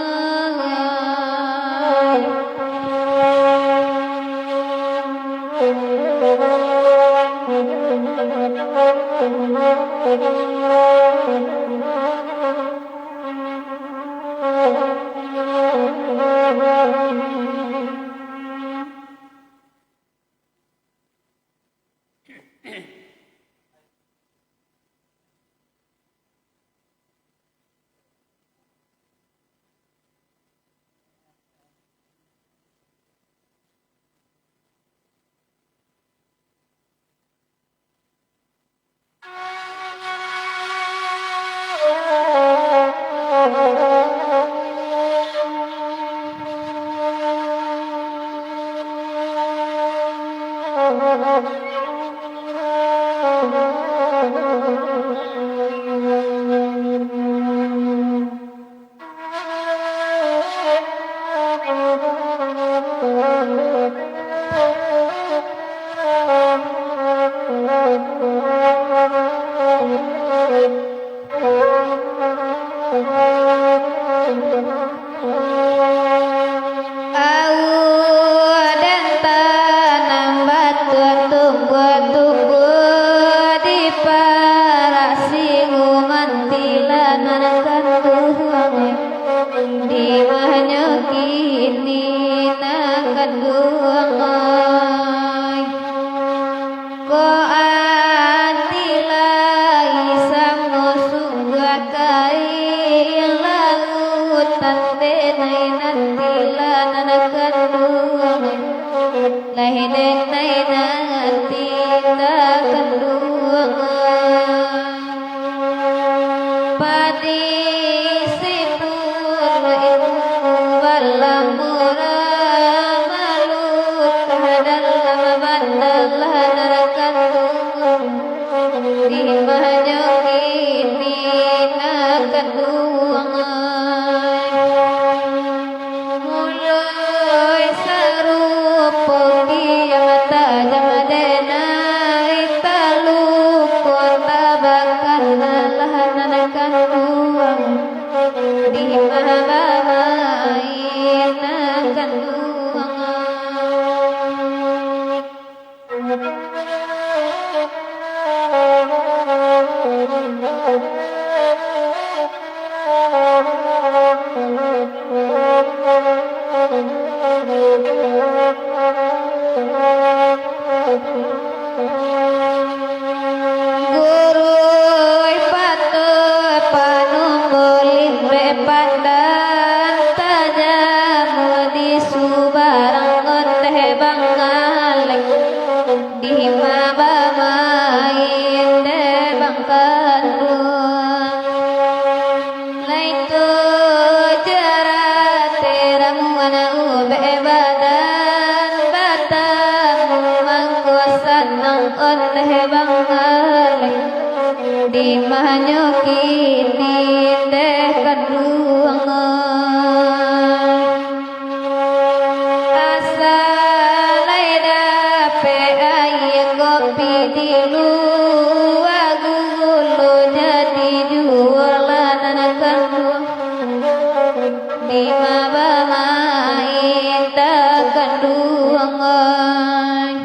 Aden tanam batuang tumbuah-tumbuah di parak singuman tilanan kanduang. Di mahnyo kini nan kanduang ai. Ko ati lai samo sungguah kain lautan denai nan tilanan kanduang. Lai denai nan tita kanduang. Padi sipun ilmu balamurah, malukah dalam bandalah nan kanduang. Di mahnyo kini nan kanduang. Muloi sarupo kiamat tajam denai, talupo tabakan alah nan kanduang. Di mah bamain nan kanduang. Guruih patuih panumbulin bek pandan, tajamu di subarang ondeh bangalek. Di mah bamain dek bangkanduang. Lai tu jarate ramuan ubek badan, batamu mangko sanang ondeh bangalek. Di mahnyo kini dek kanduang. Asa lai dapek aia kopi di lua, gulo jadi jualan nan kanduang. Di mah bamain nan kanduang ai.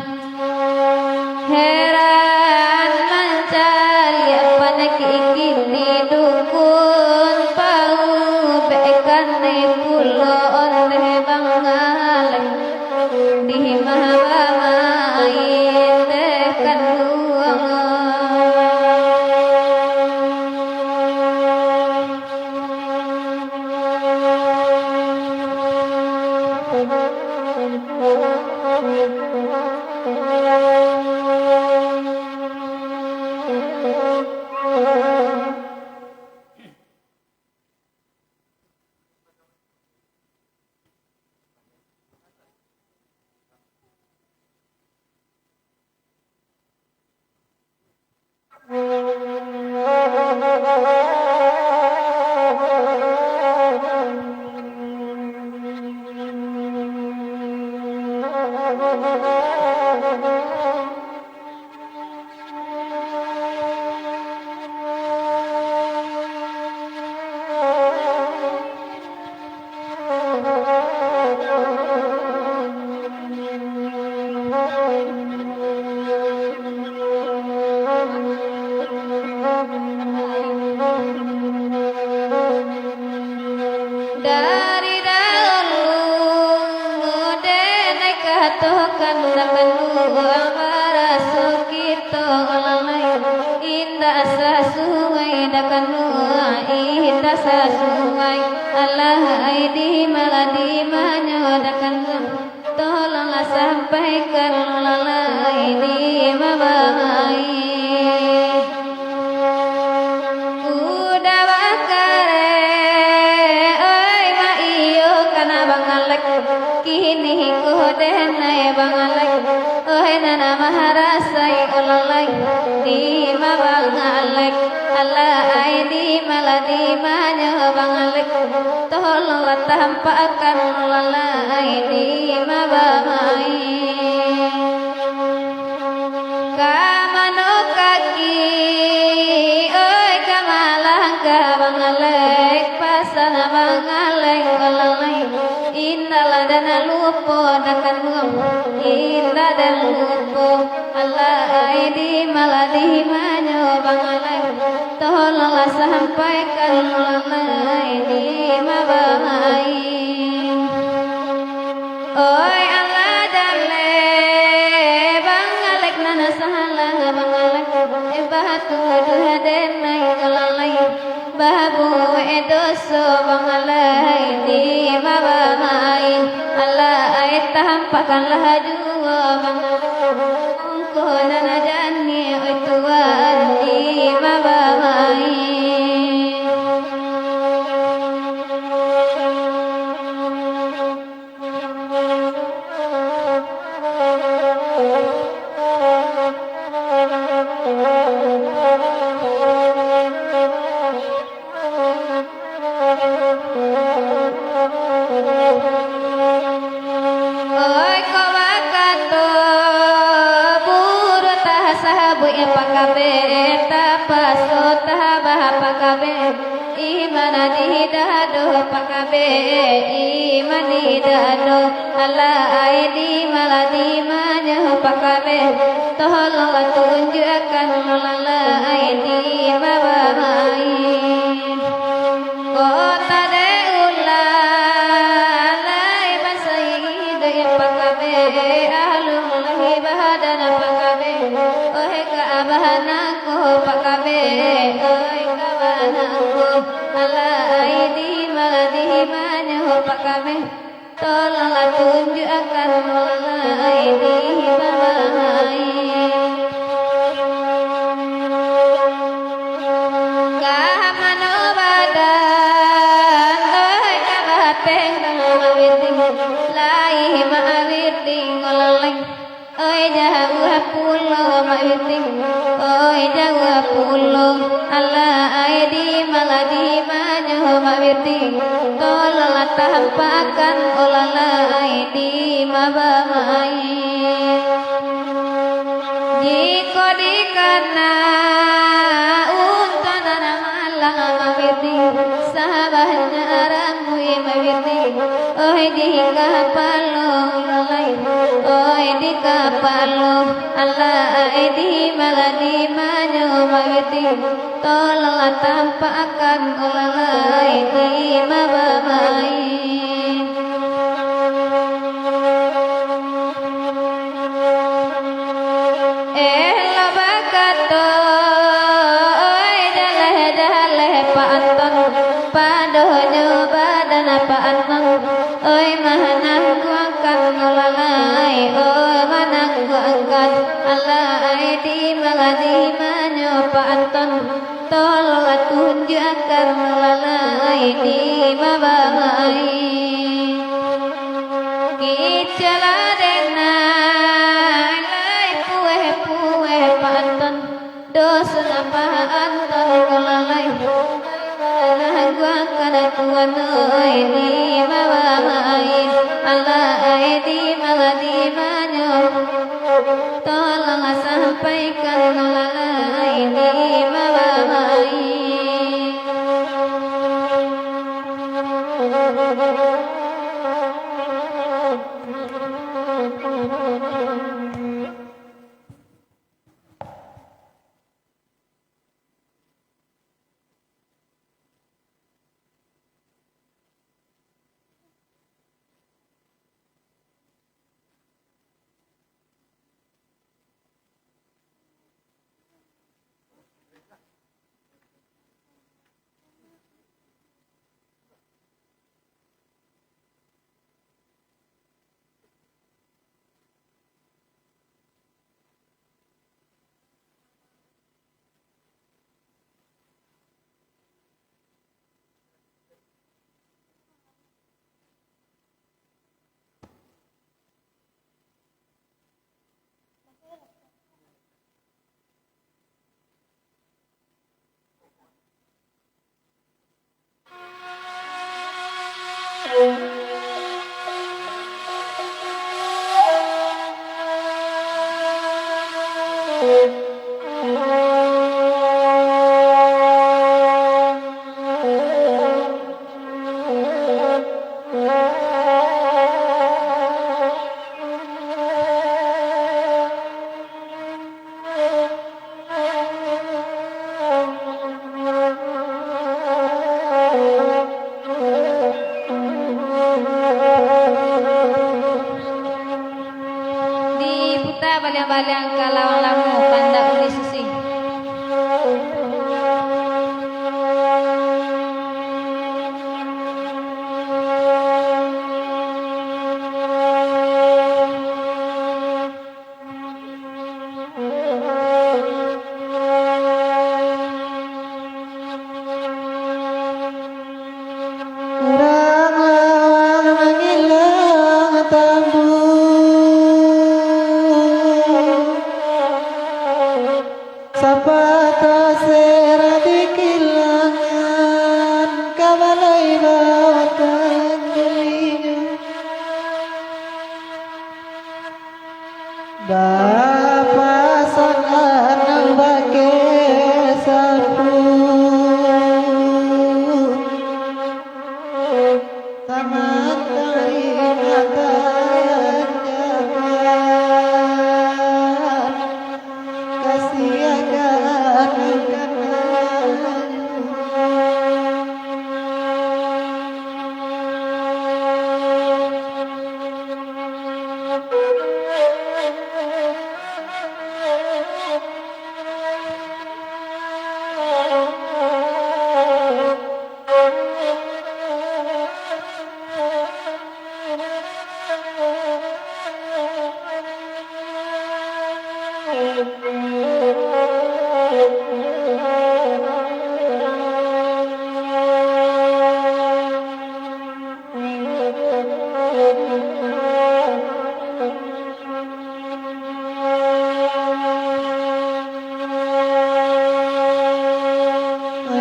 Heran mancaliak panyakik kini dukun, paubek kanai pulo ondeh bangalek. Di mah bamain dek kanduang. Dari daulu, denai katokan, takan buang baraso kito. sasuai. Alah ai di malah di manyodakan, tolonglah sampaikan, alah ai di mabamai. Udah bakareh, oi, ma iyo kana bangalek. Kini ko denai bangalek, oi, nan marasai ulalai, di ma bangalek. Alah ai di malah di manyo bangalek, tolonglah tampakkan ulalai, di ma bamai. Ka mano kaki, oi, ka malangkah bangalek, pasan bangalek, alah ai. Indak lah dana lupo dakan, indak dana lupo. Alah ai di malah di manyo bangalek, tolonglah sampaikan, alah ai di mabamai. Oi, alah jaleh bangalek nan salah bangalek, eh, batuduah denai ulalai, babuek doso bangalai, di mabamai. Alah ai tampakkanlah juo bangalai, ungko nan janiah, oi Tuan, di mabamai. Oi, ko bakato, buruak tasabuik pakabeh, tapaso tabah pakabeh. Iman di dado pakabeh, iman di dado. Alah ai di malah di manyo pakabeh, tolonglah tunjuakkan, alah ai di mabamai. Kota dek ulalai, basaido pakabeh, alun lai badan pakabeh. Oi, ka abah nangko pakabeh, oi, ka abah nangko. Alah ai di malah di manyo pakabeh, tolonglah tunjuakkan, alah ai di mabamai. Ka mano badan, oi, ka bapenggang mawiting, lai mawiting ulalai. Oi, jauah pulo mawiting, oi, jauah pulo. Alah ai di malah di manyo mawiting, tolonglah tampakkan, alah ai di mabamai. Jikok dikana untuak nan malang mawiting, sabanyaknyo rambuik mawiting, oi, di kapalo ulalai, oi, di kapalo. Alah ai di malah di manyo mawiting, tolonglah tampakkan, alah ai di mabamai. Elok bakato, oi, jaleh-jaleh Pak Anton, padonyo badan Pak Anton, oi, manangguangkan ulalai, oi, manangguangkan. Alah ai di malah di manyo Pak Anton, tolonglah tunjuakkan, alah ai di mabamai. Kicau lah denai, lai pueh-pueh Pak Anton, doso napa Anton ulalai. Manangguangkan Tuan oi di mabamai, alah ai di malah di manyo. Tolonglah sampaikan, alah ai di mabamai. Diputa baliang-baliang ka lawang lamu, pandak ulih sisih. Urang lawang mangilang tambu, sapatah serah dikilangan, ka balai batang gulinyo. Bapasan anang bakeh sapu, samantang inatan jaman, kasiakan anang kananyo.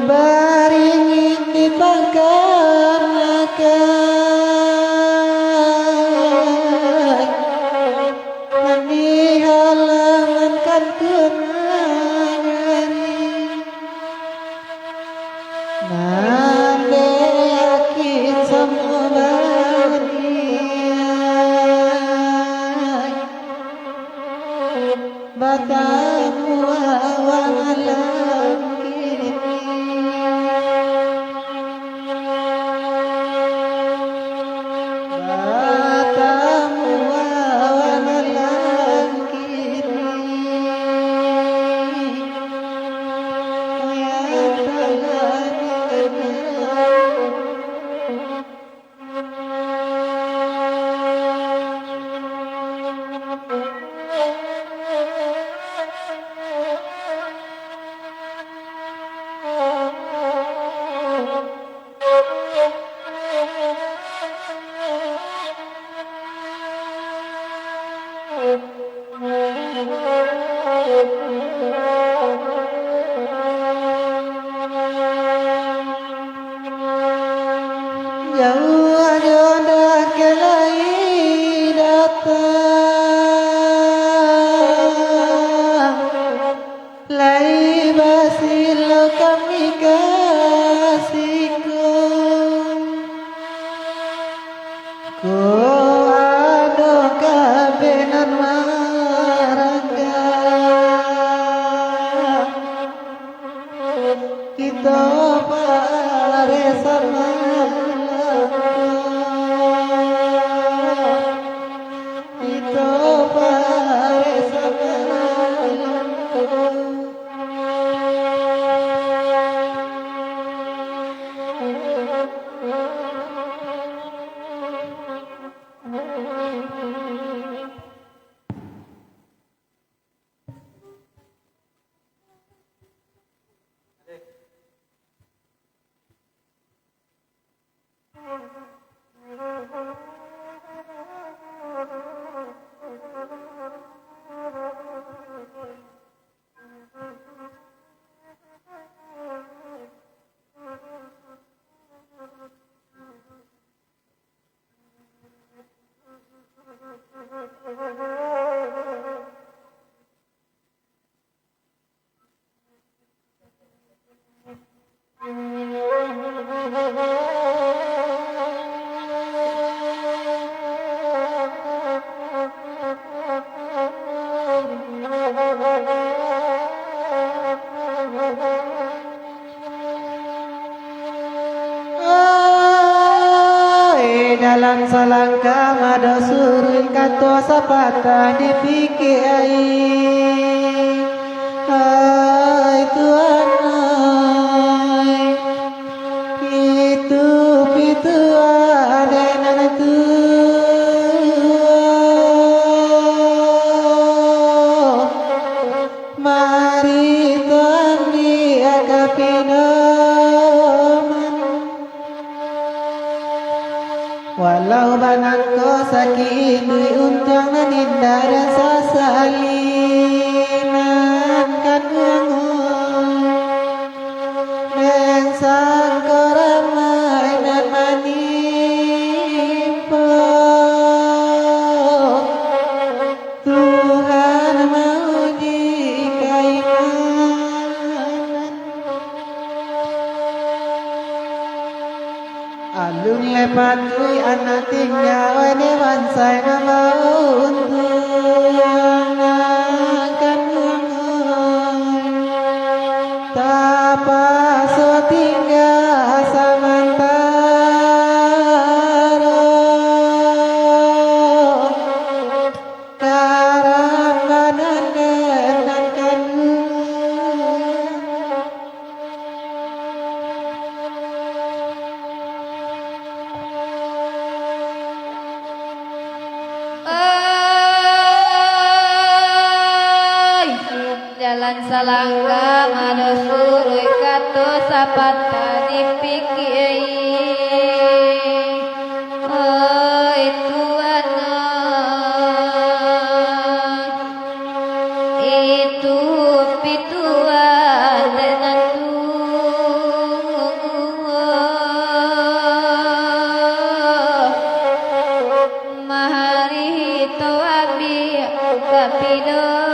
Baringin di pangkanakan, di halaman kantua nagari. Nan dek yakin samo baniaik, batamu awak malam kini. Batamu awak malam kini. Salangkah mado suruik kato sapatah dipikia ai. Hai Tuhan ai, itu pituah dek nan tuo. Mari Tuhan di aka pidoman. Walau banangko sakik iduik, untuang nan indak den sasali nan kanduang. Den sangko ramai nan manimpo. Tuhan mauji kaimanan. Alun lai patuik anak tingga, wai dek bansaik nan bauntuang, nan kanduang. Tapaso tingga samantaro. Karambanan nan kanduang. Oi, jalan salangkah mado suruik kato sapatah dipikia. Oi Tuhan, itu pituah dek nan tuo. Mari kito ambiak ka pidoman.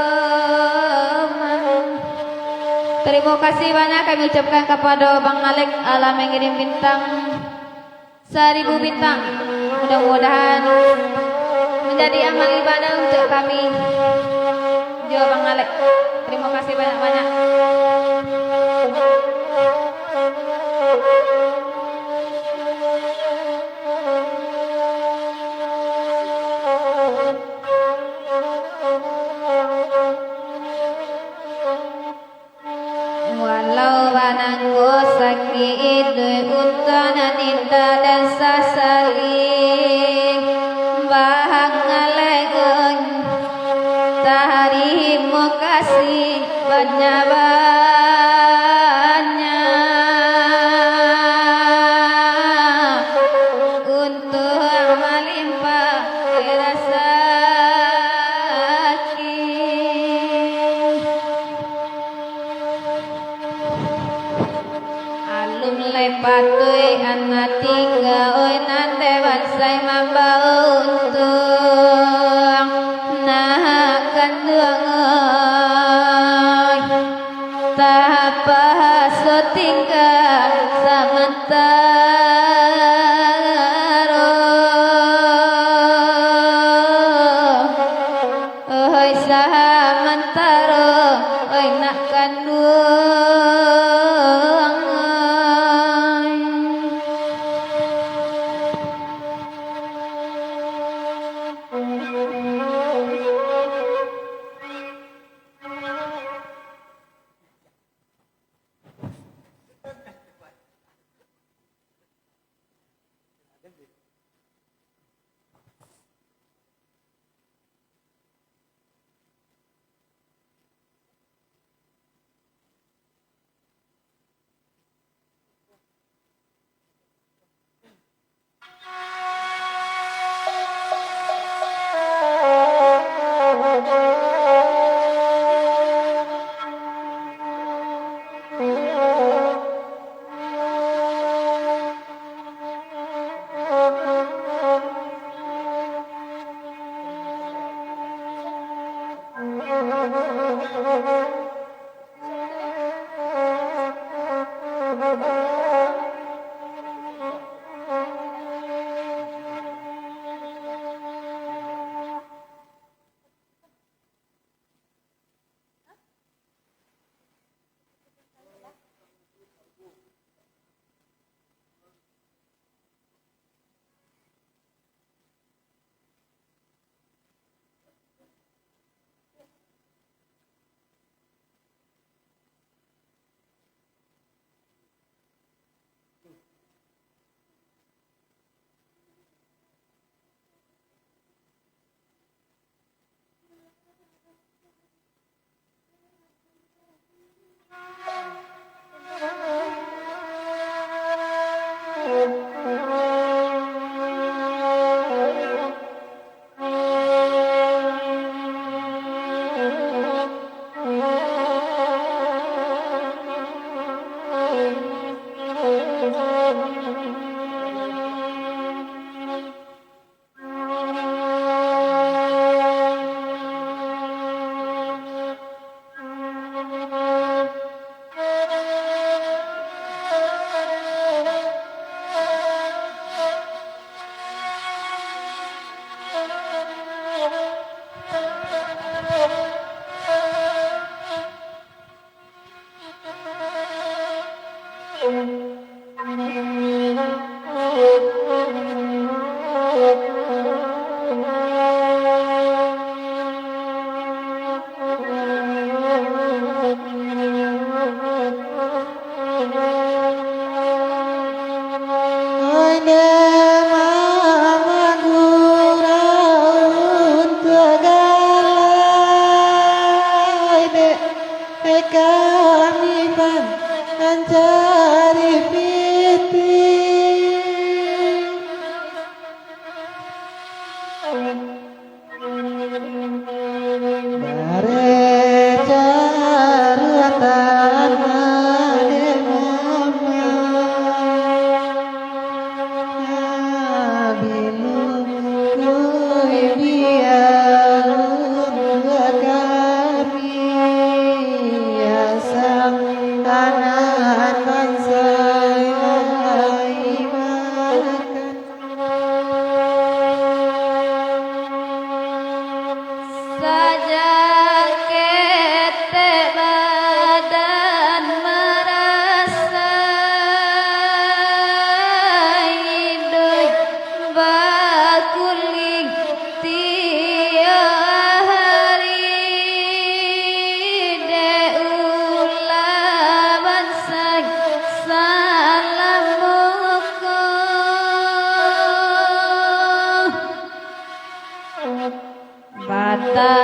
Tarimo kasih banyak kami ucapkan kapado Bang Alek alah mangirim bintang. Saribu bintang. Mudah-mudahan manjadi amal ibadah untuak kami jo Bang Alek. Tarimo kasih banyak-banyak. Walau banangko sakik iduik, untuang nan indak den sasali, bahangalek tarimo kasih banyak-banyak, untuang malimpah rasaki. Alun lai patuik anak tingga, oi nan dek bansaik mambauntuang, nak kanduang oi. Tapaso tingga samantaro. Oi, samantaro, oi, nak kanduang.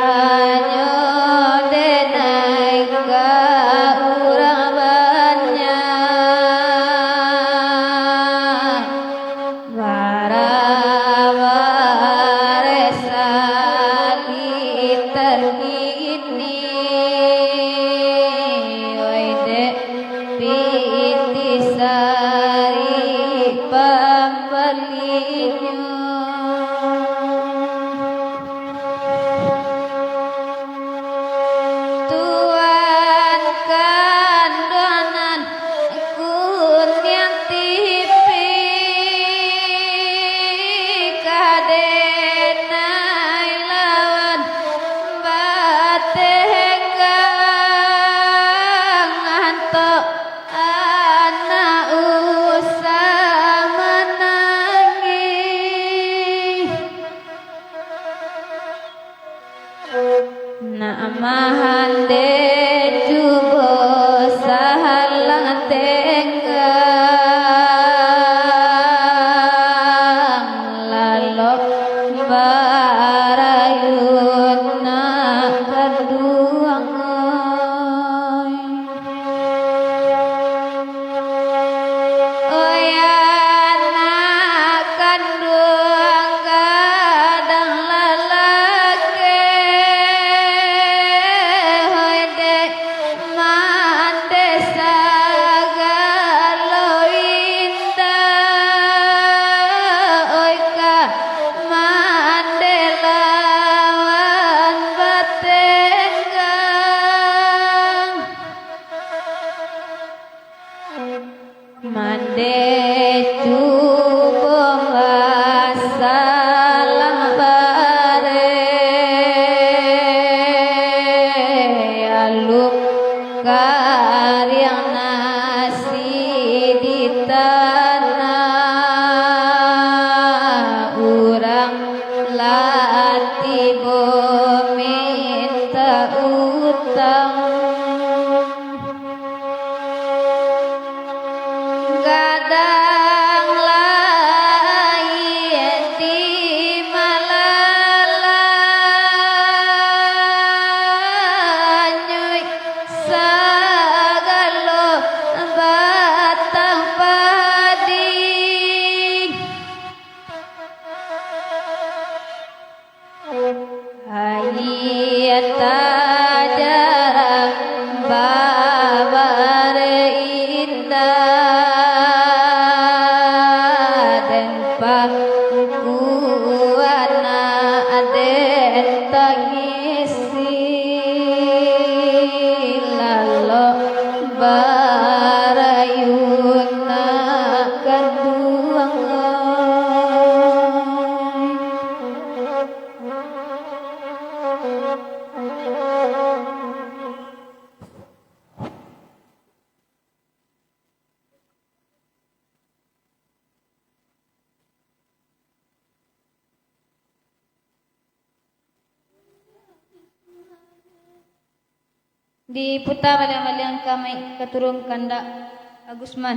Hanyo denai ka urang banyak, bara bareh saliter kini, wai dek pitih sari pambalinyo. Tuan kanduang nan kuniang tipi, ka denai lawan batenggang, antok anak usah manangih. Nak mandeh cubo sahalang tenggang, lalok barayun nak kanduang ai. Oi anak kanduang gadang lalaki, hoi dek mandeh sagalo indak, oi ka mandeh lawan batenggang. Mandeh cubo salang bareh, alun kariang nasi di tanah, urang lah tibo mintak utang. Gadang lai di malalanyuik sagalo batang padi. Aia tajarah babareh indak, den pangku anak den tangisi, lalok barayun nak kanduang ai. Diputa baliang-baliang ka maik ka turun kandak Agusman.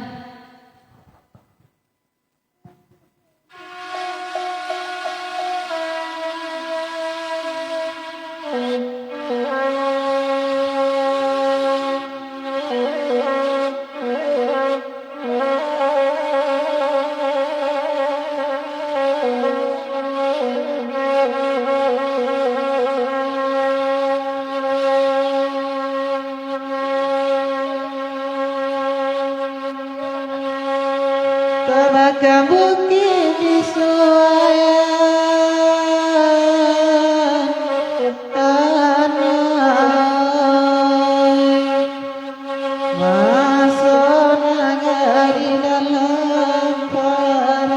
Tabaka bukik di Suayan, anak, maso nagari dalam parang.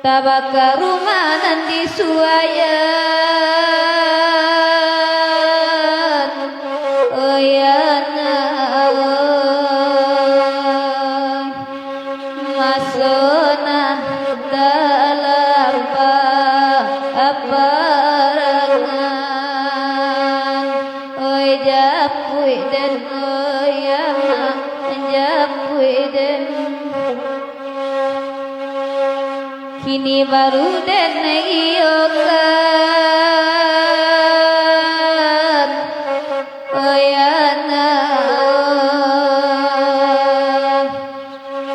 Tabaka rumah nan di Suayan, oi anak, maso nan dalam paparangan. Japuik den, oi amak, japuik den. Kini baru den iyokan, oi anak,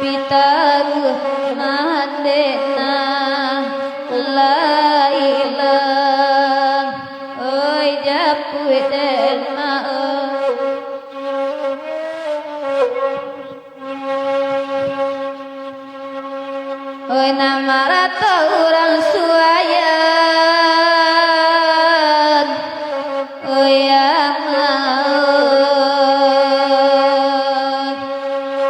pitaruah mandeh nan lah ilang. Oi, japuik den ma, oi. Oi, nan marato urang suayan. Oi, amak,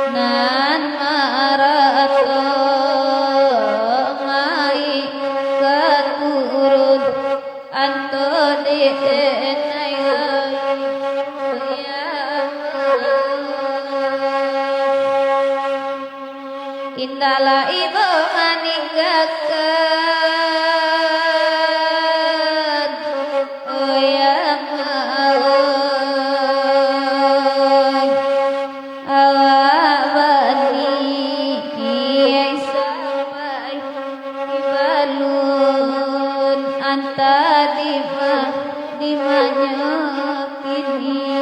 oi. Nan marato mai ka turun. Anto di denai lai, ya Allah. Indak lai ibo maninggakan, oh ya Allah. Awak bani kiai sampai di balun, antah di ma-, di manyo kini.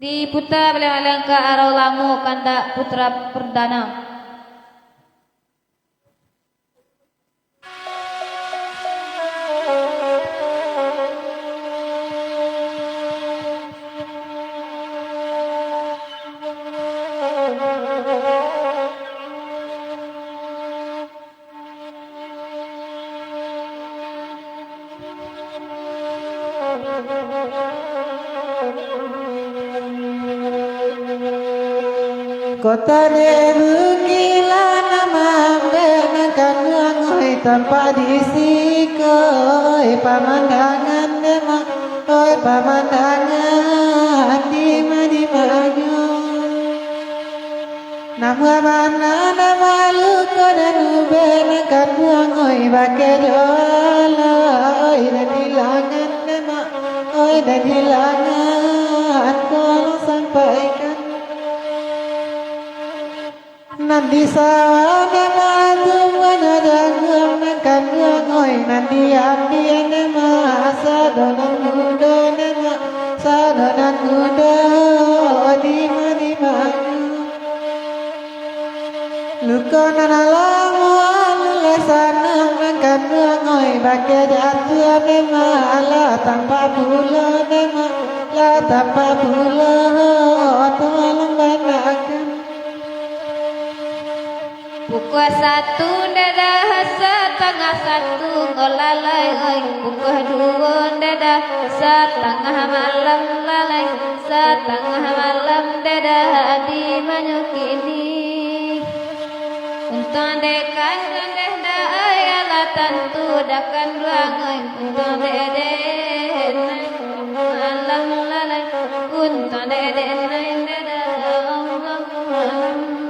Diputa baleng-baleng ka arah lamo kandak putra perdana. Kota dek bukik lah nan maambek nan kanduang, oi, tampak di siko, oi, pamandangan dek ma, oi, pamandangan di ma, di manyo. Namuah bana nan malu ko den ubek nan kanduang, oi, bakeh jo alah, oi, den ilangan dek ma, oi, den ilangan, tolong sampaikan. Nan di sawah nan matumbuah jangguang nan kanduang, oi, nan diambiak dek ma, sado nan mudo dek ma, sado nan mudo, di ma, di ma. Luko nan lamo alun lai sanang nan kanduang, oi, bakeh jatuah dek ma, alah tampak pulo dek ma, lah tampak pulo, tolong bandakan. Pukua satu dadah, satangah satu ko lalai, oi. Pukua duo dadah, satangah malam lalai, satangah malam dadah di manyo kini. Untuang dek kanduang dek dah, ai, alah tantu dah kanduang, oi. Untuang dek dek nai malam lalai, untuang dek dek nai dadah, Allahu alam.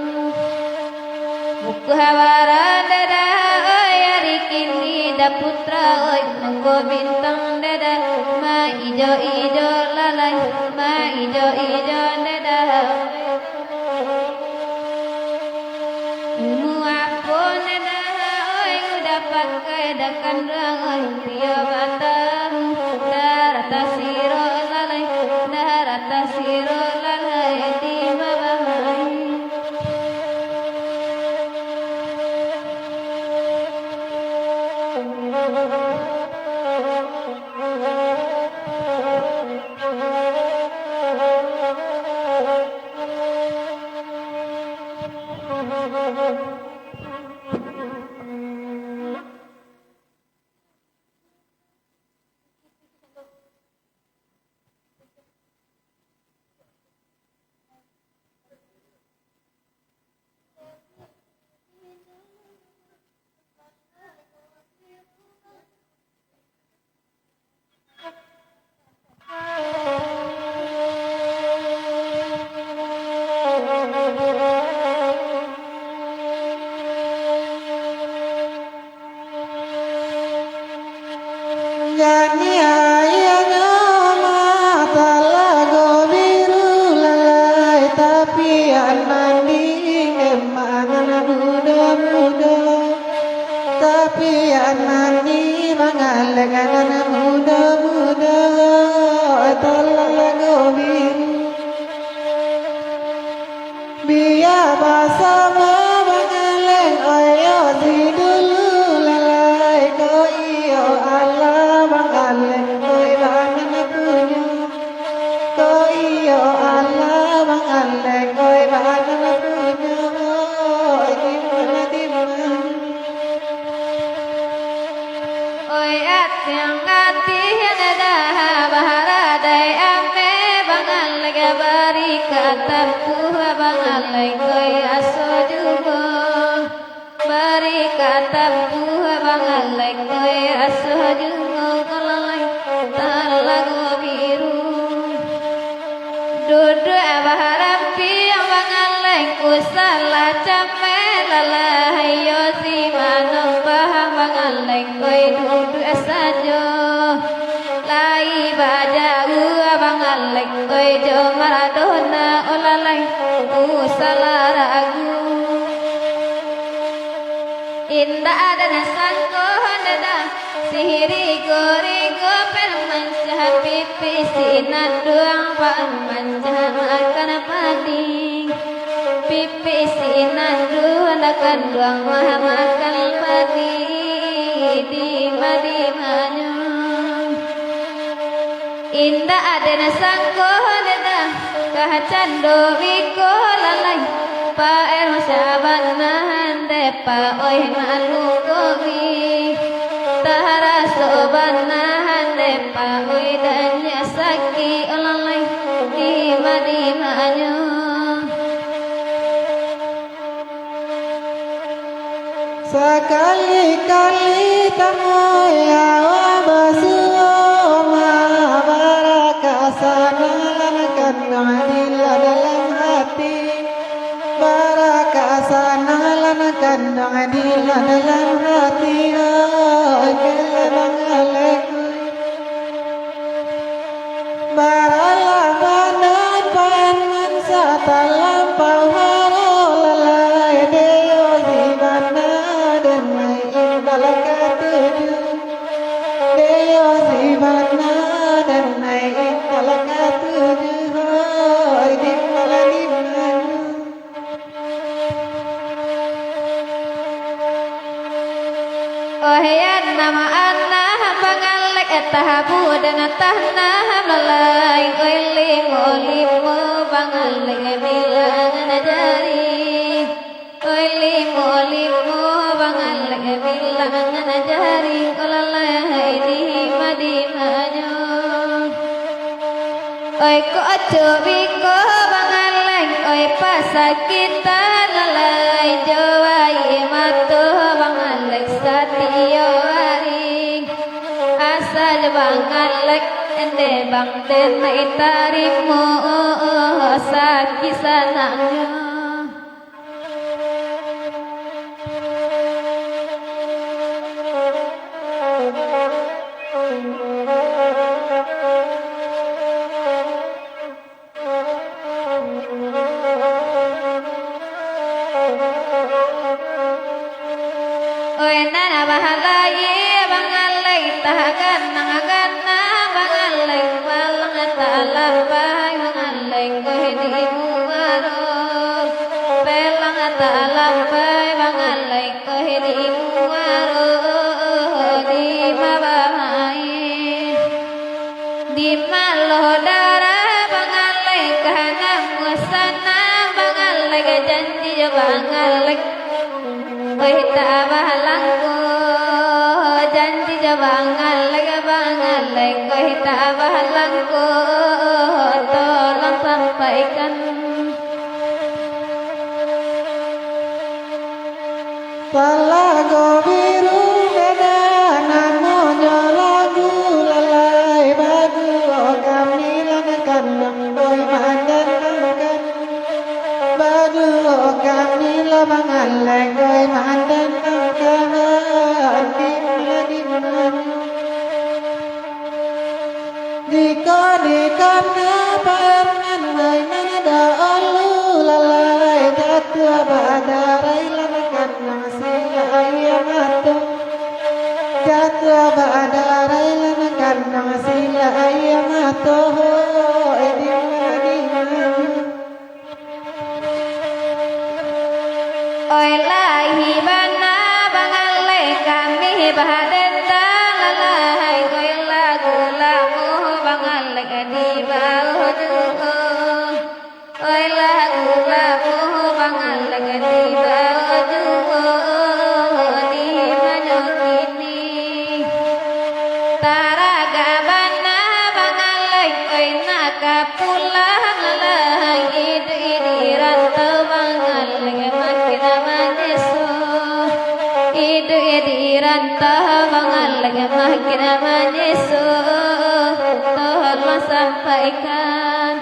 Bukuah bara dadah, oi, ari kini dah putra, oi, mangko bintang dadah, maijo-ijo lalai, maijo-ijo dadah. Ilmu apo nan dah, oi, udah pakai dah kanduang, oi, pio batamu, darah tasiro lalai, darah tasiro lalai di babahai. Pian mani mangalek nan mudo-mudo talago biru. Bia basamo mangalek, oi yo si dulu lalai, ko iyo alah mangalek, oi bana punyo. Ko iyo alah mangalek, oi bana punyo, oi dimana-dimana. Oi atiang-atiang dah baharadai ame bangalek, bari ka tampuah bangalek, oi aso juo. Bari ka tampuah bangalek, oi aso juo ko lalai talago biru. Duduak baharampiang bangalek, usahlah cameh lalai, yo si manambah bangalek, oi duduak sajo. Lai bajauah bangalek, oi jo Maradona, o lalai, usahlah ragu. Indak ado nan sangko, ndak ado. Sirigo-rigo permancah, pipih sinan duang permancah makan padi. Pipih sinan duang makan padi, di ma-, di manyo. Indak ado nan sangko dah, ka cando biko lalai. Paeh sabana dek pa, oi malu kobi. Taraso bana dek pa, oi danyak sakik lalai. Di ma-, di manyo. Sakali-kali tamuai awak basuo, ma bara ka sanang nan kanduang di dalam hati, bara ka sanang nan kanduang di dalam hati, oi kelebangan leku. Baralah banan panan satalampau haro lalai, deyo si bana denai intal katuju, deyo si bana denai intal katuju, hoi di malam di malam. Ohian nama anah bangalek, tahabu dan tanah lalai, oi limo-limo bangalek bilangan jari, oi limo-limo bangalek bilangan jari, ko lalai di ma-, di manyo. Oi kok cobi ko bangalek, oi pasakitan lalai, jo aia mato bangalek satio ari. Asa jo bangalek, ende bang denai tarimo sakik sanangnyo. Oi nan bahalai bangalai, taganang-ganang bangalai, palang talapai bangalai, oi di muaro. Palang talapai bangalai, oi di muaro, di ma bamain. Di ma lo darah bangalai, ka nan musana bangalai, janji jo bangalai. Oi tabah langko, janji jo bangalai, bangalai, oi tabah langko, tolong sampaikan. Talago Biru beda namonyo lagu lalai, baduo kami lah nan kanduang, oi mandanangkan. Baduo kami lah mangalek, oi mandanangkan. Di ma, di ma. Diko-dikona parangai nan dahulu lalai, jatuah badarai lah nan kanduang, sila aia mato. Oi lahi bana bangalek kami baden talalai, oi lagu lamu bangalek di bawah juo. Oi lagu lamu bangalek di bawah juo, di manyo kini. Taragak bana bangalek, oi nak ka pulang lai. Iduik di rantau bangalek makin manyeso. Iduik di rantau bangalek makin manyeso. Tolong sampaikan.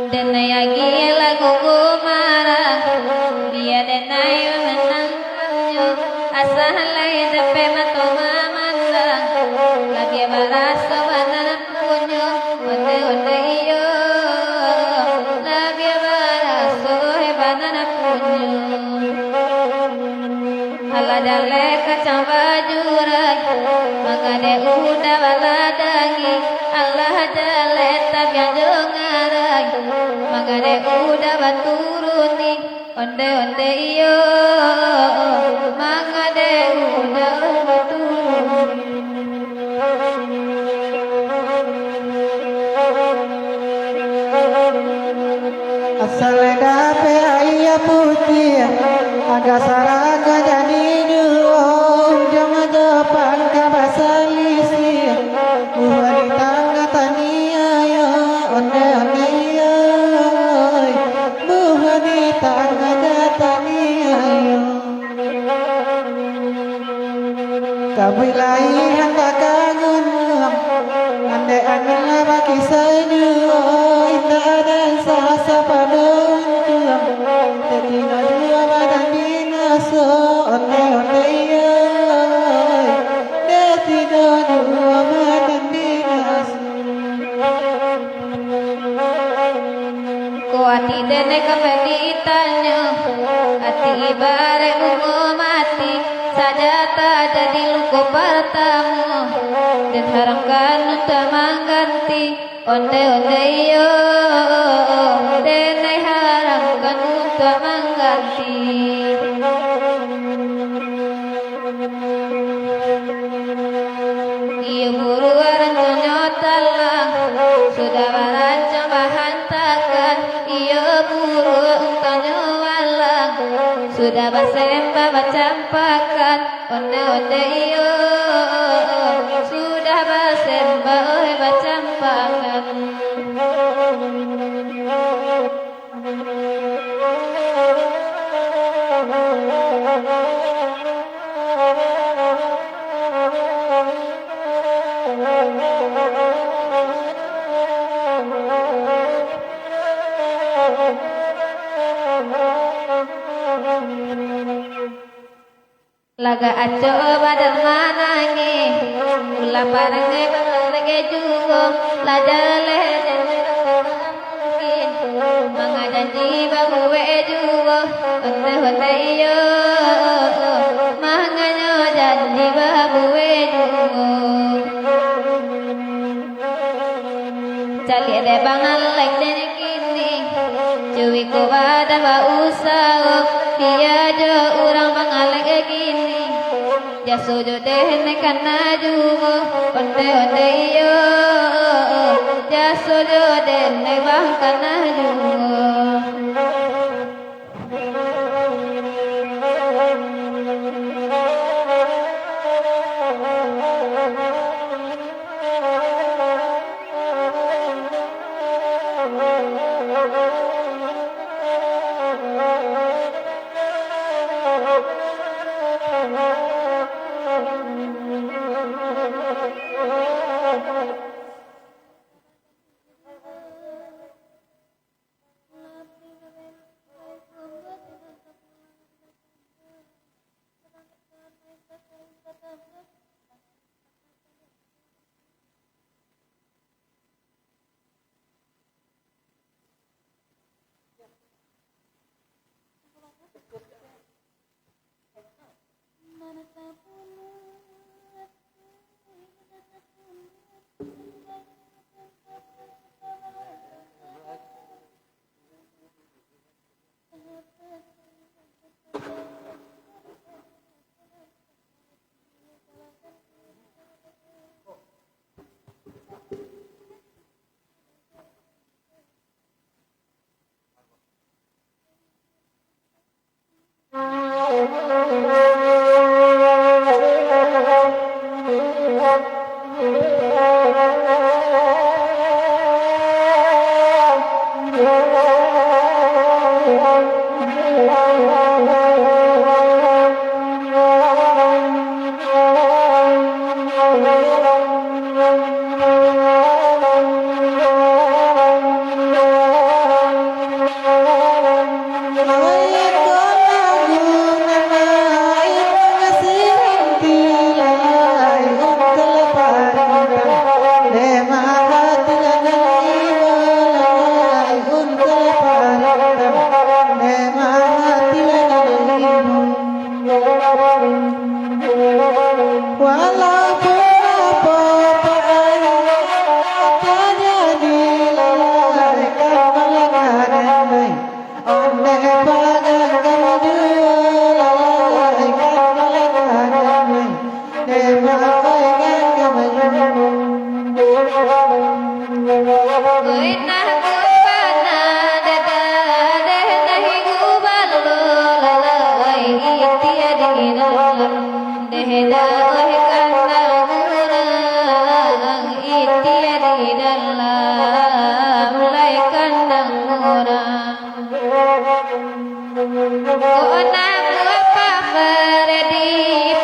Denai agiah lagu gumarang, bia denai manang. Asa lai dapek mato mamandang, labiah baraso bana punyo, ondeh-ondeh iyo, labiah baraso bana punyo. Alah jaleh kacang bajurai, mangade uda baladangi. Alah jaleh tabiang jo ngarai, mangade uda baturuni. Ondeh-ondeh iyo, mangade uda baturuni. Asal dapek aia putiah, agak saragam jadi duo, ujang jo pangka basalisiah, buah di tangah taniayo, ondeh-ondeh iyo, buah di tangah taniayo. Tabuik lai handak ka gunuang, andek angin lah bakisai juo, indak ado sasa pado untuang. Tatino juo badan binaso, ondeh-ondeh iyo, tatino juo badan binaso. Ko ati den ka ditanyo, ati ibaraik bungo mati, sajak tajadi luko partamo, den haramkan untuak mangganti. Ondeh-ondeh iyo, den haramkan untuak mangganti. Iyo buruak rancanyo talang, sudah barancang bahantakan. Iyo buruak untuaknyo walang, sudah basembah bacampakan. Ondeh-ondeh iyo, sudah basembah oi bacampakan. Lagak acok badan manangih, ulah parangai balalek juo, lah jaleh mangga janji babuek juo, ondeh-ondeh iyo, manganyo janji babuek juo. Caliak dek bangalek den kini, cubo ko badan bausaho, bia jo urang bangalek kini. Jaso jo den kana juo, ondeh-ondeh iyo, jaso jo den bang kana juo. Walaupun apo pun tajadi, lalai ka malangkah damai. Ondeh pagang kami juo, lalai ka malangkah damai. Dek mangko ingat ka maju. Oi, nah ku panah dadah, deh nah ku balo, lalai itia di dalam. Deh dah, oi, kandang urang, itia di dalam, lai kandang urang. Kok nak buek pamer di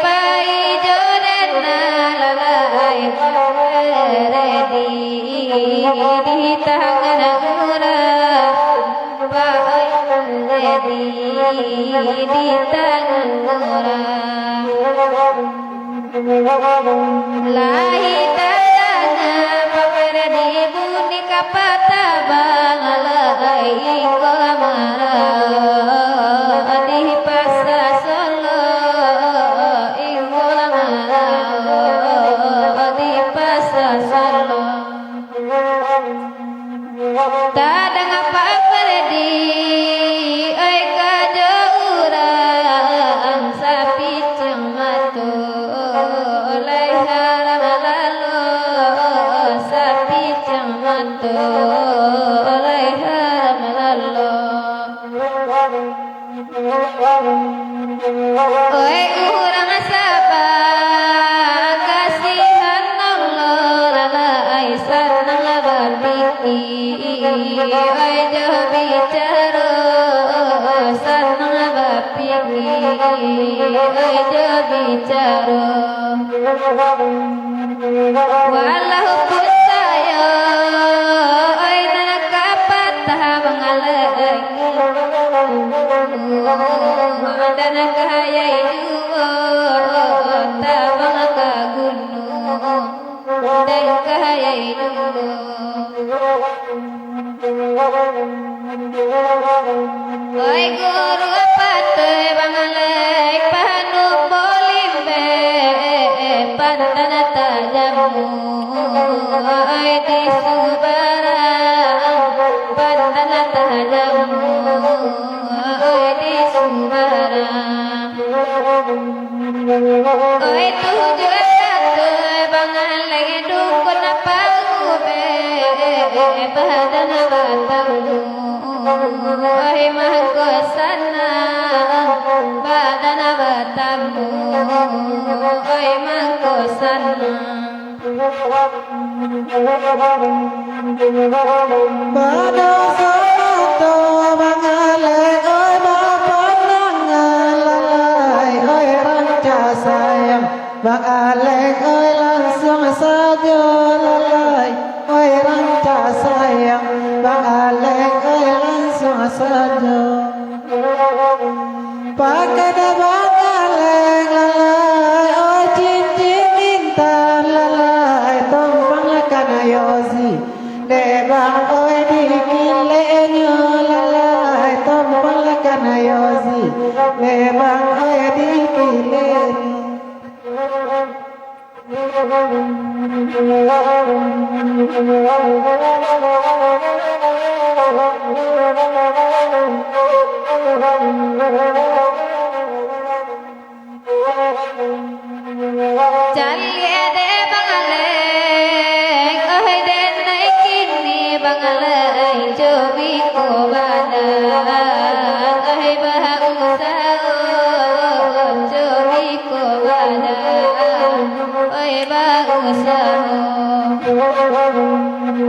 pai jo den, lalai pamer di, di tangan urang. Pamer di, di tangan urang. Lai tadanga pamer di bunyi kapatabang, lai iko marau di Pasa Solo, iko marau di Pasa Solo. Tadanga pamer di, oi, kajo urang, sapicang mato lai haram lalo, sapicang mato lai haram lalo. Oi, urang Sabah, kasihan Allah, lalai sanang bapikir, oi, jo bicaro, sanang bapikir, oi, jo bicaro. Walaupun sayo, oi, nan ka patah mangaleh, dan ka hayai juo, tabang ka gunuang, dan ka hayai juo. Oi, guru patoi bangalai, panupo limbek, pantan tajamu, oi, di subarang, pantan tajamu, oi, di subarang. Oi, tujuah ratuih bangalai dukun pangubek, badan batamu, oi, mangko sanang, badan batamu, oi, mangko sanang. Badoso mato mangaleh, oi, bapandangan lalai, oi, rancak sayang. Mangaleh, oi, lansuang sajo lalai, oi, rancak sayang. Mangaleh, oi, lansuang sajo. Pakai dah bangaleh lalai, oi, cincin intan lalai, tompang lah kana Yozi. Dek bang, oi, dikileknyo lalai, tompang lah kana Yozi. Dek bang, oi, dikileknyo. Caliak dek Bang Alek, oi den naikin ni Bang Alek, oi jo biko bana, oi bausaho, jo biko bana, oi bausaho.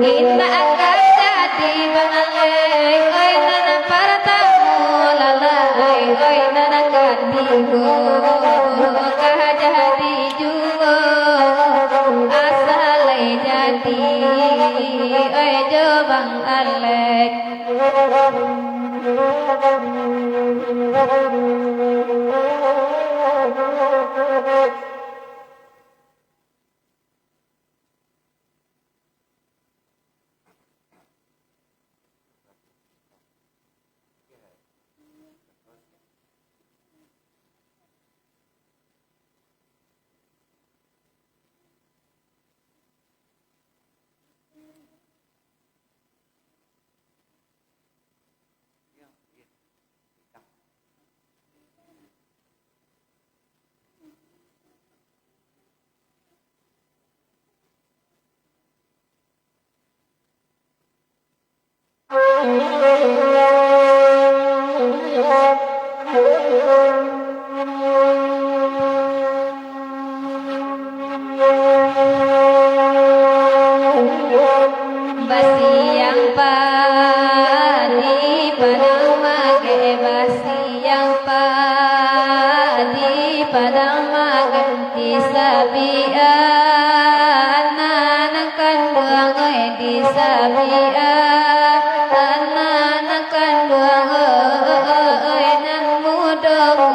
Indak ka jadi Bang Alek, oi nan partamo lalai, oi nan katigo ka jadi juo, asa lai jadi, oi jo Bang Alek. Basiang padi padang mageh, basiang padi padang mageh, disabiak anak nan kanduang, oi, disabiak anak nan kanduang, oi, nan mudo.